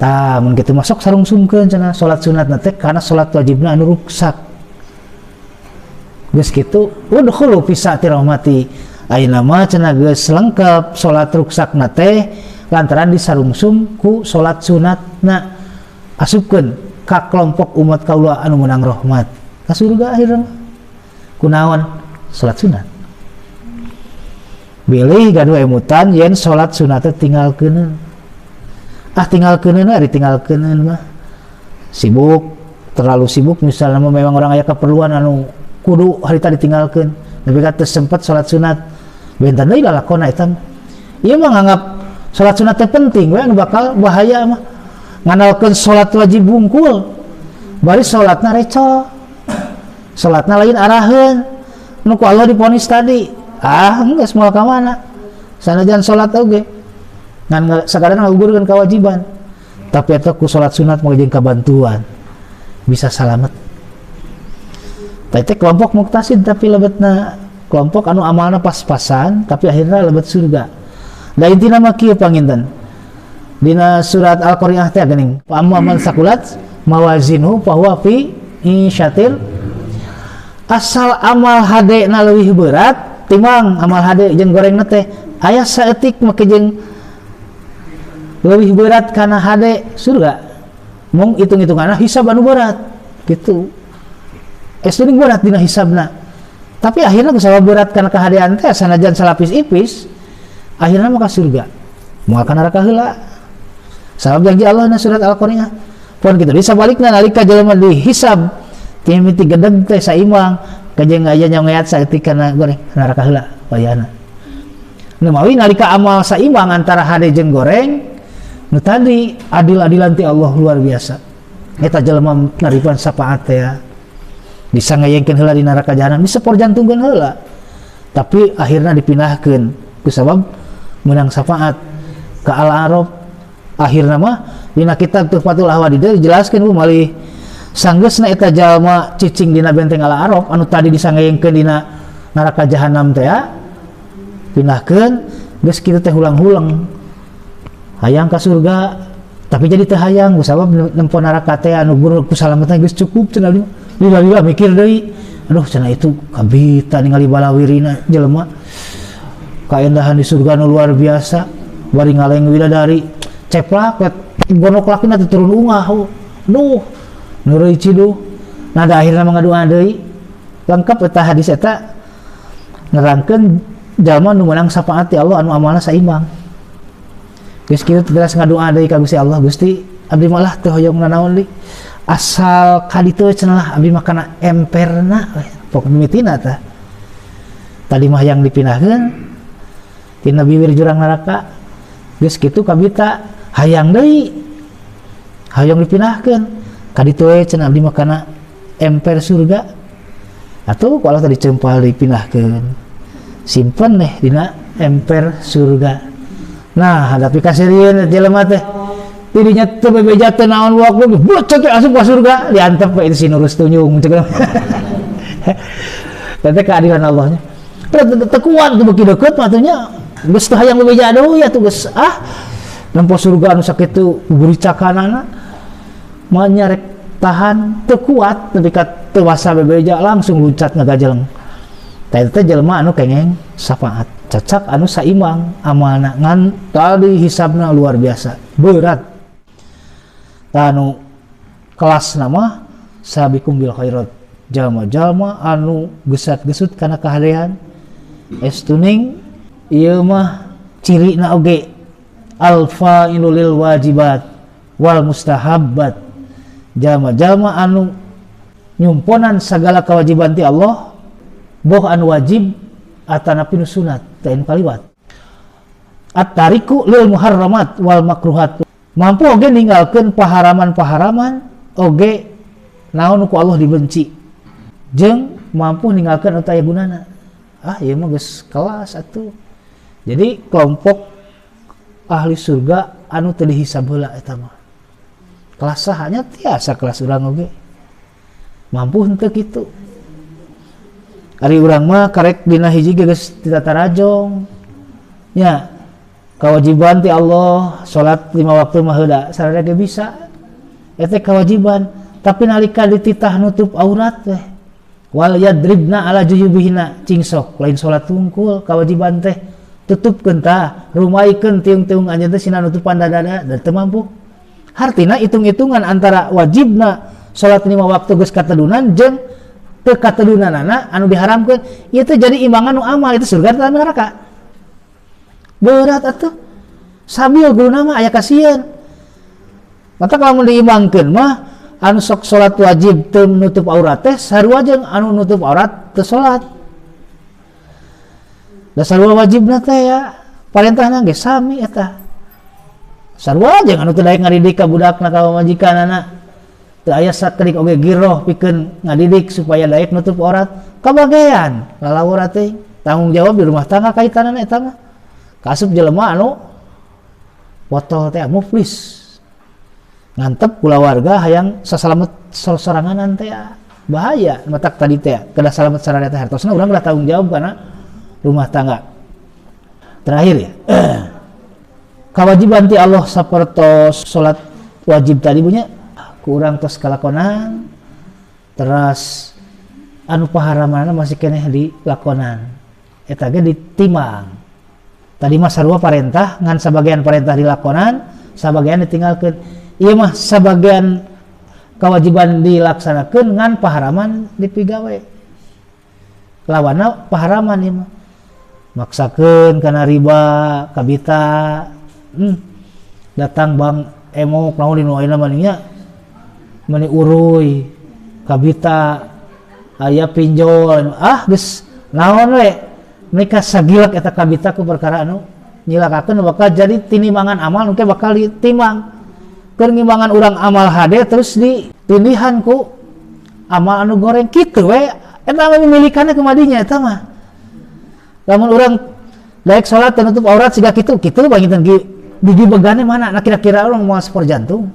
Tah, mun kitu masuk sarungsumkeun cenah salat sunat teh karena salat wajibna anu ruksak. Geus kitu, udkhulu fi sa'ti rahmati, ayeuna mah cenah geus lengkap salat ruksakna teh lantaran disarungsum ku salat sunatna, asupkeun ka kelompok umat kaula anu menang rahmat ka surga. Akhirna kunaon? Salat sunat. Bilih gaduh emutan yen salat sunat teh tinggalkeun, ah, tinggalkeun we, ditinggalkeun mah sibuk, terlalu sibuk misalnya, memang orang aya keperluan anu kudu harita ditinggalkeun tapi kata sempat salat sunat, benten deui lalakona eta. Ieu mah nganggap salat sunat teh penting we. Anu bakal bahaya mah ngandalkeun salat wajib bungkul, bari salatna recol, salatna lain araheun, nu ku Allah diponis tadi. Ah, geus moal ka mana sanajan salat oge, ngan sakadar ngagugurkeun kewajiban. Tapi eta ku salat sunat mau jeung kabantuan bisa salamet. Tah, kelompok muktasid, tapi lebetna kelompok anu amalna pas-pasan tapi akhirnya lebet surga. Da intina mah kieu panginten, dina surat Al-Qari'ah teh geuning, fa amma man saqulat mawazinuhu fa huwa fi isyatir. Asal amal hade na leuwih berat timbang amal hade jeung gorengna teh, aya saeutik make jeung Leuwih berat kana hade surga. Mung hitung-hitunganna hisab anu berat gitu. Estuning berat dina hisabna. Tapi akhirnya kusabab berat kana kahadean teh sanajan salapis ipis, akhirnya mah ka surga. Moal ka neraka heula. Sabab janji Allah na surat Al-Qari'ah. Pon kitu di sabalikna nalika jelema dihisab ti mimiti gedeg teh saimbang kajeng aya nyongeat saeutik kana goreng neraka heula wayahna. Nu mawi nalika amal saimbang antara hade jeung goreng nu tadi adil-adilan ti Allah luar biasa. Eta jelema naripan syafaat teh ya. Bisa ngayengkeun heula di neraka jahanam, disepor jantungkeun heula. Tapi akhirna dipindahkeun kusabab meunang syafaat ka Al-A'raf. Akhirna mah dina kitab Tuhfatul Ahwadi teh dijelaskeun bu malih sanggeusna eta jalma cicing dina benteng Al-A'raf anu tadi disangayengkeun dina neraka jahanam teh ya, pindahkeun geus kitu teh hulang-hulang hayang ka surga tapi jadi teu hayang kusabab nempo neraka teh anu guru kusalametna geus cukup cenah abdi. Lila-lila mikir deui, aduh cenah itu kabita ningali balawirina jelema kaendahan di surga nu luar biasa bari ngaleng widadari ceplak gonok lakina teh turun ungah duh nureui ciduh. Nah da akhirna mah ngadua deui lengkap eta hadis eta nerangkeun jalma nu meunang syafaat ti Allah anu amalna saimbang. Geus kitu teras ngadua deui ka Gusti Allah, Gusti abdi malah teu hoyong nanaon deui asal ka ditu cenah lah abdi mah kana emperna pok mimitina tah. Tadi mah yang dipindahkeun tina bibir jurang neraka geus kitu kabita hayang deui hayang dipindahkeun ka ditu we cenah abdi mah kana emper surga. Atuh ku Allah tadi cempal dipindahkeun simpen deh dina emper surga. Nah hadapi kaserieun jelema teh tidinya teu bebeja teu naon waktu bocor teh asup ka surga diantep we itu si nurus tunyung cek. Teh keadilan Allahnya teu kuat tuh beuki deukeut mah atuh nya geus teu hayang bebeja deui atuh geus ah nempo surga anu sakitu buricakanana mah nya rek tahan teu kuat nepi ka teu wasa bebeja langsung luncat ngagajeleng. Tah eta teh jelema anu kengeng syafaat cacak anu saimbang amalna ngan tadi hisabna luar biasa berat. Tah anu kelasna mah sabiqum bil khairat jalma-jalma anu gesat-gesut kana kahadean estuning ieu mah cirina oge al-fa'ilu lil wajibat wal mustahabbat jalma-jalma anu nyumponan sagala kewajiban ti Allah boh anu wajib atanapi nu sunat teh anu kaliwat. At-tariku lil muharramat wal makruhat mampu oge ninggalkeun paharaman-paharaman oge naon ku Allah dibenci jeung mampu ninggalkeun anu teu aya gunana. Ah ieu mah geus kelas atuh. Jadi kelompok ahli surga anu teu dihisab heula eta mah. Kelas sahanya tiasa kelas urang oge. Mampu henteu kitu. Ari urang mah karek dina hiji ge geus titatarajong. Nya kewajiban ti Allah salat 5 waktu mah heula sararea ge bisa. Eta kewajiban, tapi nalika dititah nutup aurat teh wal yadribna ala juyubihina cing sok lain salat tungkul kewajiban teh tutupkeun tah rumaikeun tiung-tiung anjeun teh sina nutupan dada-dada da teu mampu. Hartina hitung-hitungan antara wajibna salat 5 waktu geus katedunan jeung teu katedunanana anu diharamkeun ieu teh jadi imbangan nu amal itu surga atau neraka. Berat atuh. Sabil guruna mah aya kasieun. Maka kalau diimbangkeun mah anu sok salat wajib teu nutup aurat teh sarua jeung anu nutup aurat teu salat. Da sarua wajibna teh ya parentahna ge sami eta. Sarua jeung anu teu daek ngadidik ka budakna ka pamajikanana. Teu aya sakedik oge giroh pikeun ngadidik supaya daek nutup aurat kabagean lalawara teh tanggung jawab di rumah tangga kaitanana eta mah. Kasup jelema anu botol teh muflis. Ngantep kulawarga hayang sasalamet soranganan teh bahaya matak tadi teh kedah salamet sararea teh hartosna urang kedah tanggung jawab karena rumah tangga. Terakhir ya. Kewajiban ti Allah sapertos salat wajib tadi punya kurang tos kalakonan teras anu paharamanana masih keneh dilakonan eta ge ditimbang. Tadi mah sarua parentah ngan sabagian parentah dilakonan Sabagian ditinggalkeun. Ieu mah sabagian kewajiban dilaksanakeun ngan paharaman dipigawe. Lawanna paharaman ieu mah. Maksakeun kana riba, kabita. Datang bang emok naon di nu ayeuna mah nya. Meni uruy, kabita, aya pinjol, ah geus naon we. Mereka sagilak eta kabita ku perkara anu nyilakakeun bakal jadi tinimbangan amal nu bakal ditimbang. Keur ngimbangan urang amal hade terus ditindihan ku amal anu goreng kitu we. Eta mah mimilikanna kumadinya eta mah. Lamun urang daek salat teu nutup aurat siga kitu, kitu bangitan gigi begane mana? Nah kira-kira urang moal spor jantung.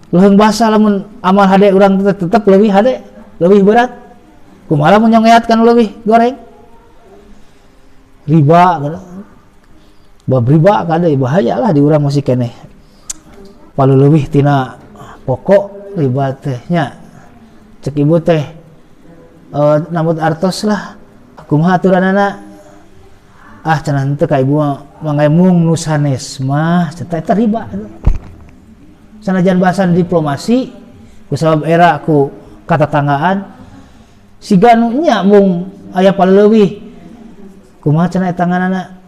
Leuheung basa lamun amal hade urang tetep leuwih hade, leuwih berat. Kumaha lamun nyongeat kan leuwih goreng? Riba gitu. Bab riba kade bahaya lah di urang masih keneh. Palu leuwih tina pokok riba teh nya. Cek ibu teh nambut artos lah. Kumaha aturanana? Ah cenah henteu ka ibu mah mung nu sanes mah cenah eta riba. Sanajan bahasan diplomasi ku sabab era ku katatanggaan siga nu nya mung aya paleuwih kumaha cenah eta nganana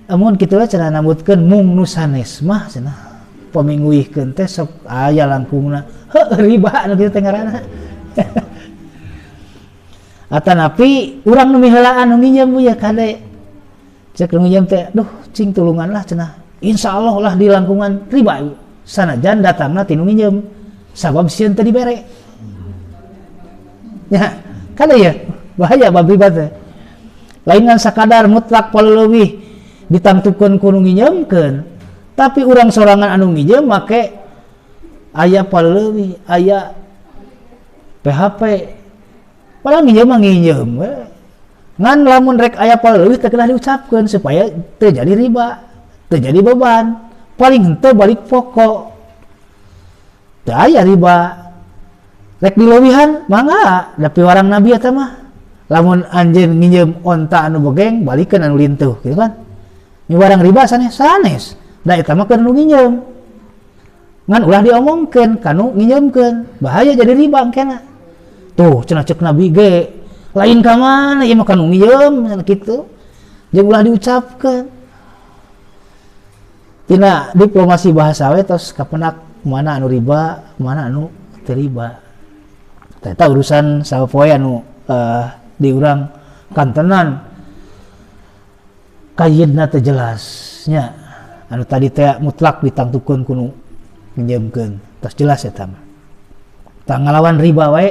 amun kitu we cenah nambutkeun mung nu sanes mah cenah pamingguihkeun teh sok aya langkungna heuh riba nu kitu teh ngaranna. Atanapi urang nu miheulaan nu nginjem ya kade cek nu nginjem teh duh cing tulungan lah cenah insyaallah lah di langkungan riba sanajan datangna ti nu nginjem sabab sieun teu dibere nya kade ya bahaya bab riba teh. Lain ngan sakadar mutlak paleuwih ditangtukeun ku nu nginjemkeun tapi urang sorangan anu nginjem make aya paleuwih aya PHP padahal nginjem mah nginjem we. Ngan lamun rek aya paleuwih teh kedah diucapkeun supaya teu jadi riba, teu jadi beban. Paling henteu balik pokok. Teu aya riba. Rek dileuwihan mangga da piwarang Nabi eta mah. Lamun anjeun nginjem onta anu begeng balikeun anu lintuh gitu kan. Miwarang riba sanes sanes. Da eta mah keur nu nginjem. Ngan ulah diomongkeun kanu nginjemkeun, bahaya jadi riba engkena. Tuh cenah cek Nabi ge lain ka mana ieu mah kanu nginjem kitu. Jeung ulah diucapkeun. Tina diplomasi bahasa we tos kapenak mana anu riba, mana anu teu riba. Eta urusan sapoe anu di urang kantenan kayidna teu jelas nya. Anu tadi teh mutlak ditangtukeun ku nu nginjemkeun. Tos jelas eta mah. Tah ngalawan riba wae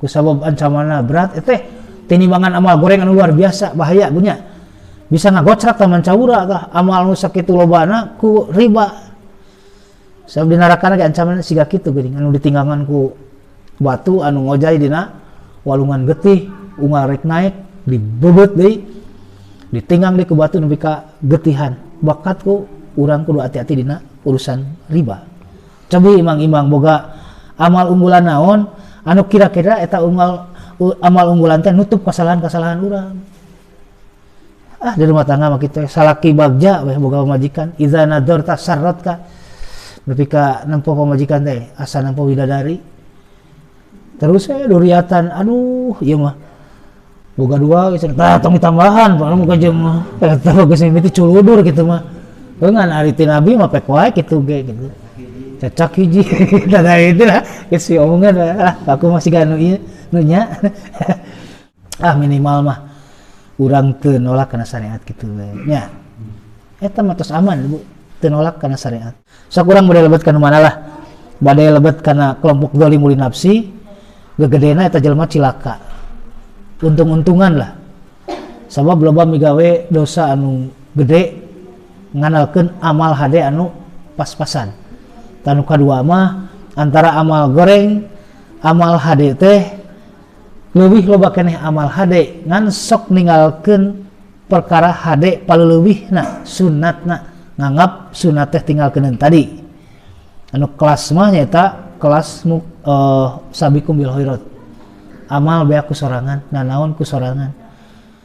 ku sabab ancamanna berat teh tinimbangan amal goreng anu luar biasa bahaya punya. Bisa ngagocrak taman caura tah amal nu sakitu lobana ku riba. Sabab di neraka ge ancamanna siga kitu geuning anu ditinggangan ku batu anu ngojay dina walungan getih unggal rek naik dibebeut deui ditinggang deui ku batu nepi ka getihan. Bakat ku urang kudu hati-hati dina urusan riba. Cobi imang-imang boga amal unggulan naon anu kira-kira eta unggal amal unggulan teh nutup kesalahan-kesalahan urang. Ah di rumah tangga mah kitu salaki bagja weh boga pamajikan idza nadarta sarratka nepi ka nempo pamajikan teh asa nempo widadari. Terus duriatan aduh ieu mah boga dua geus tah tong ditambahan padahal muka jeung mah eta geus mimiti culudur kitu mah. Ngan ari ti Nabi mah pek wae kitu ge gitu. Cacak hiji tah itu lah geus omongan lah aku masih ganu ieu nu nya. Ah minimal mah urang teu nolak kana syariat kitu we nya. Eta mah tos aman Bu, teu nolak kana syariat. Sok urang bade lebet kana mana lah. Bade lebet kana kelompok zalimul nafsi, gegedena eta jelema cilaka. Untung-untungan lah. Sabab loba migawe dosa anu gede nganalkeun amal hade anu pas-pasan. Tanu kadua mah antara amal goreng, amal hade teh leuwih loba keneh amal hade ngan sok ninggalkeun perkara hade paleuwihna sunatna nganggap sunat teh tinggalkeun tadi. Anu kelas mah nyaeta kelas sabikum bil khairat. Amal bea ku sorangan, nanaon ku sorangan.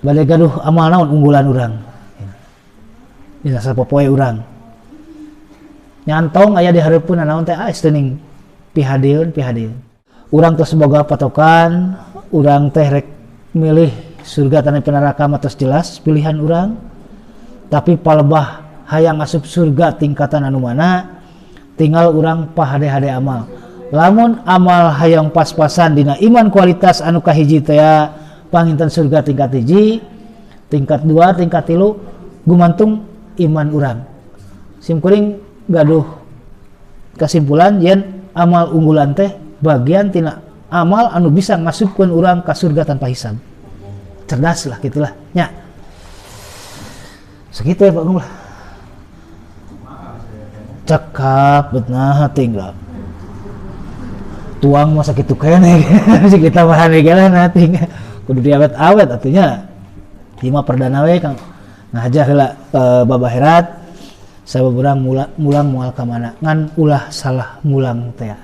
Bade gaduh amal naon unggulan urang. Dina sapopoe urang. Nyantong aya di hareupeun naon teh, ah, teuning pihadeun pihadeun. Urang tos boga patokan, urang teh rek milih surga atanapi neraka mah tos jelas pilihan urang. Tapi palebah hayang asup surga tingkatan anu mana, tinggal urang pahade-hade amal. Lamun amal hayang pas-pasan dina iman kualitas anu kahiji teh panginten surga tingkat hiji, tingkat dua, tingkat tilu, gumantung iman urang. Simkuring gaduh kesimpulan yen amal unggulan teh bagian tina amal anu bisa ngasupkeun urang ka surga tanpa hisab. Cerdas lah, gitulah nya. Segitu ya, Pak Gung lah. Cekap betah tinggal tuang masa kitu keneh sih kita mah lah nanti kudu diawet-awet. Artinya lima perdana we kang ngahaja heula babaherat, sabab urang mulang moal ka mana, ngan ulah salah mulang teh.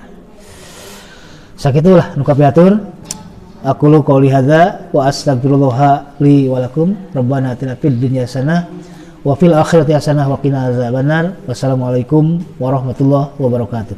Sakitulah nu kapihatur. Aqulu qauli hadza wa astaghfirullah li wa lakum. Rabbana atina fid dunya hasanah wa fil akhirati hasanah wa qina azabannar. Wassalamualaikum warahmatullahi wabarakatuh.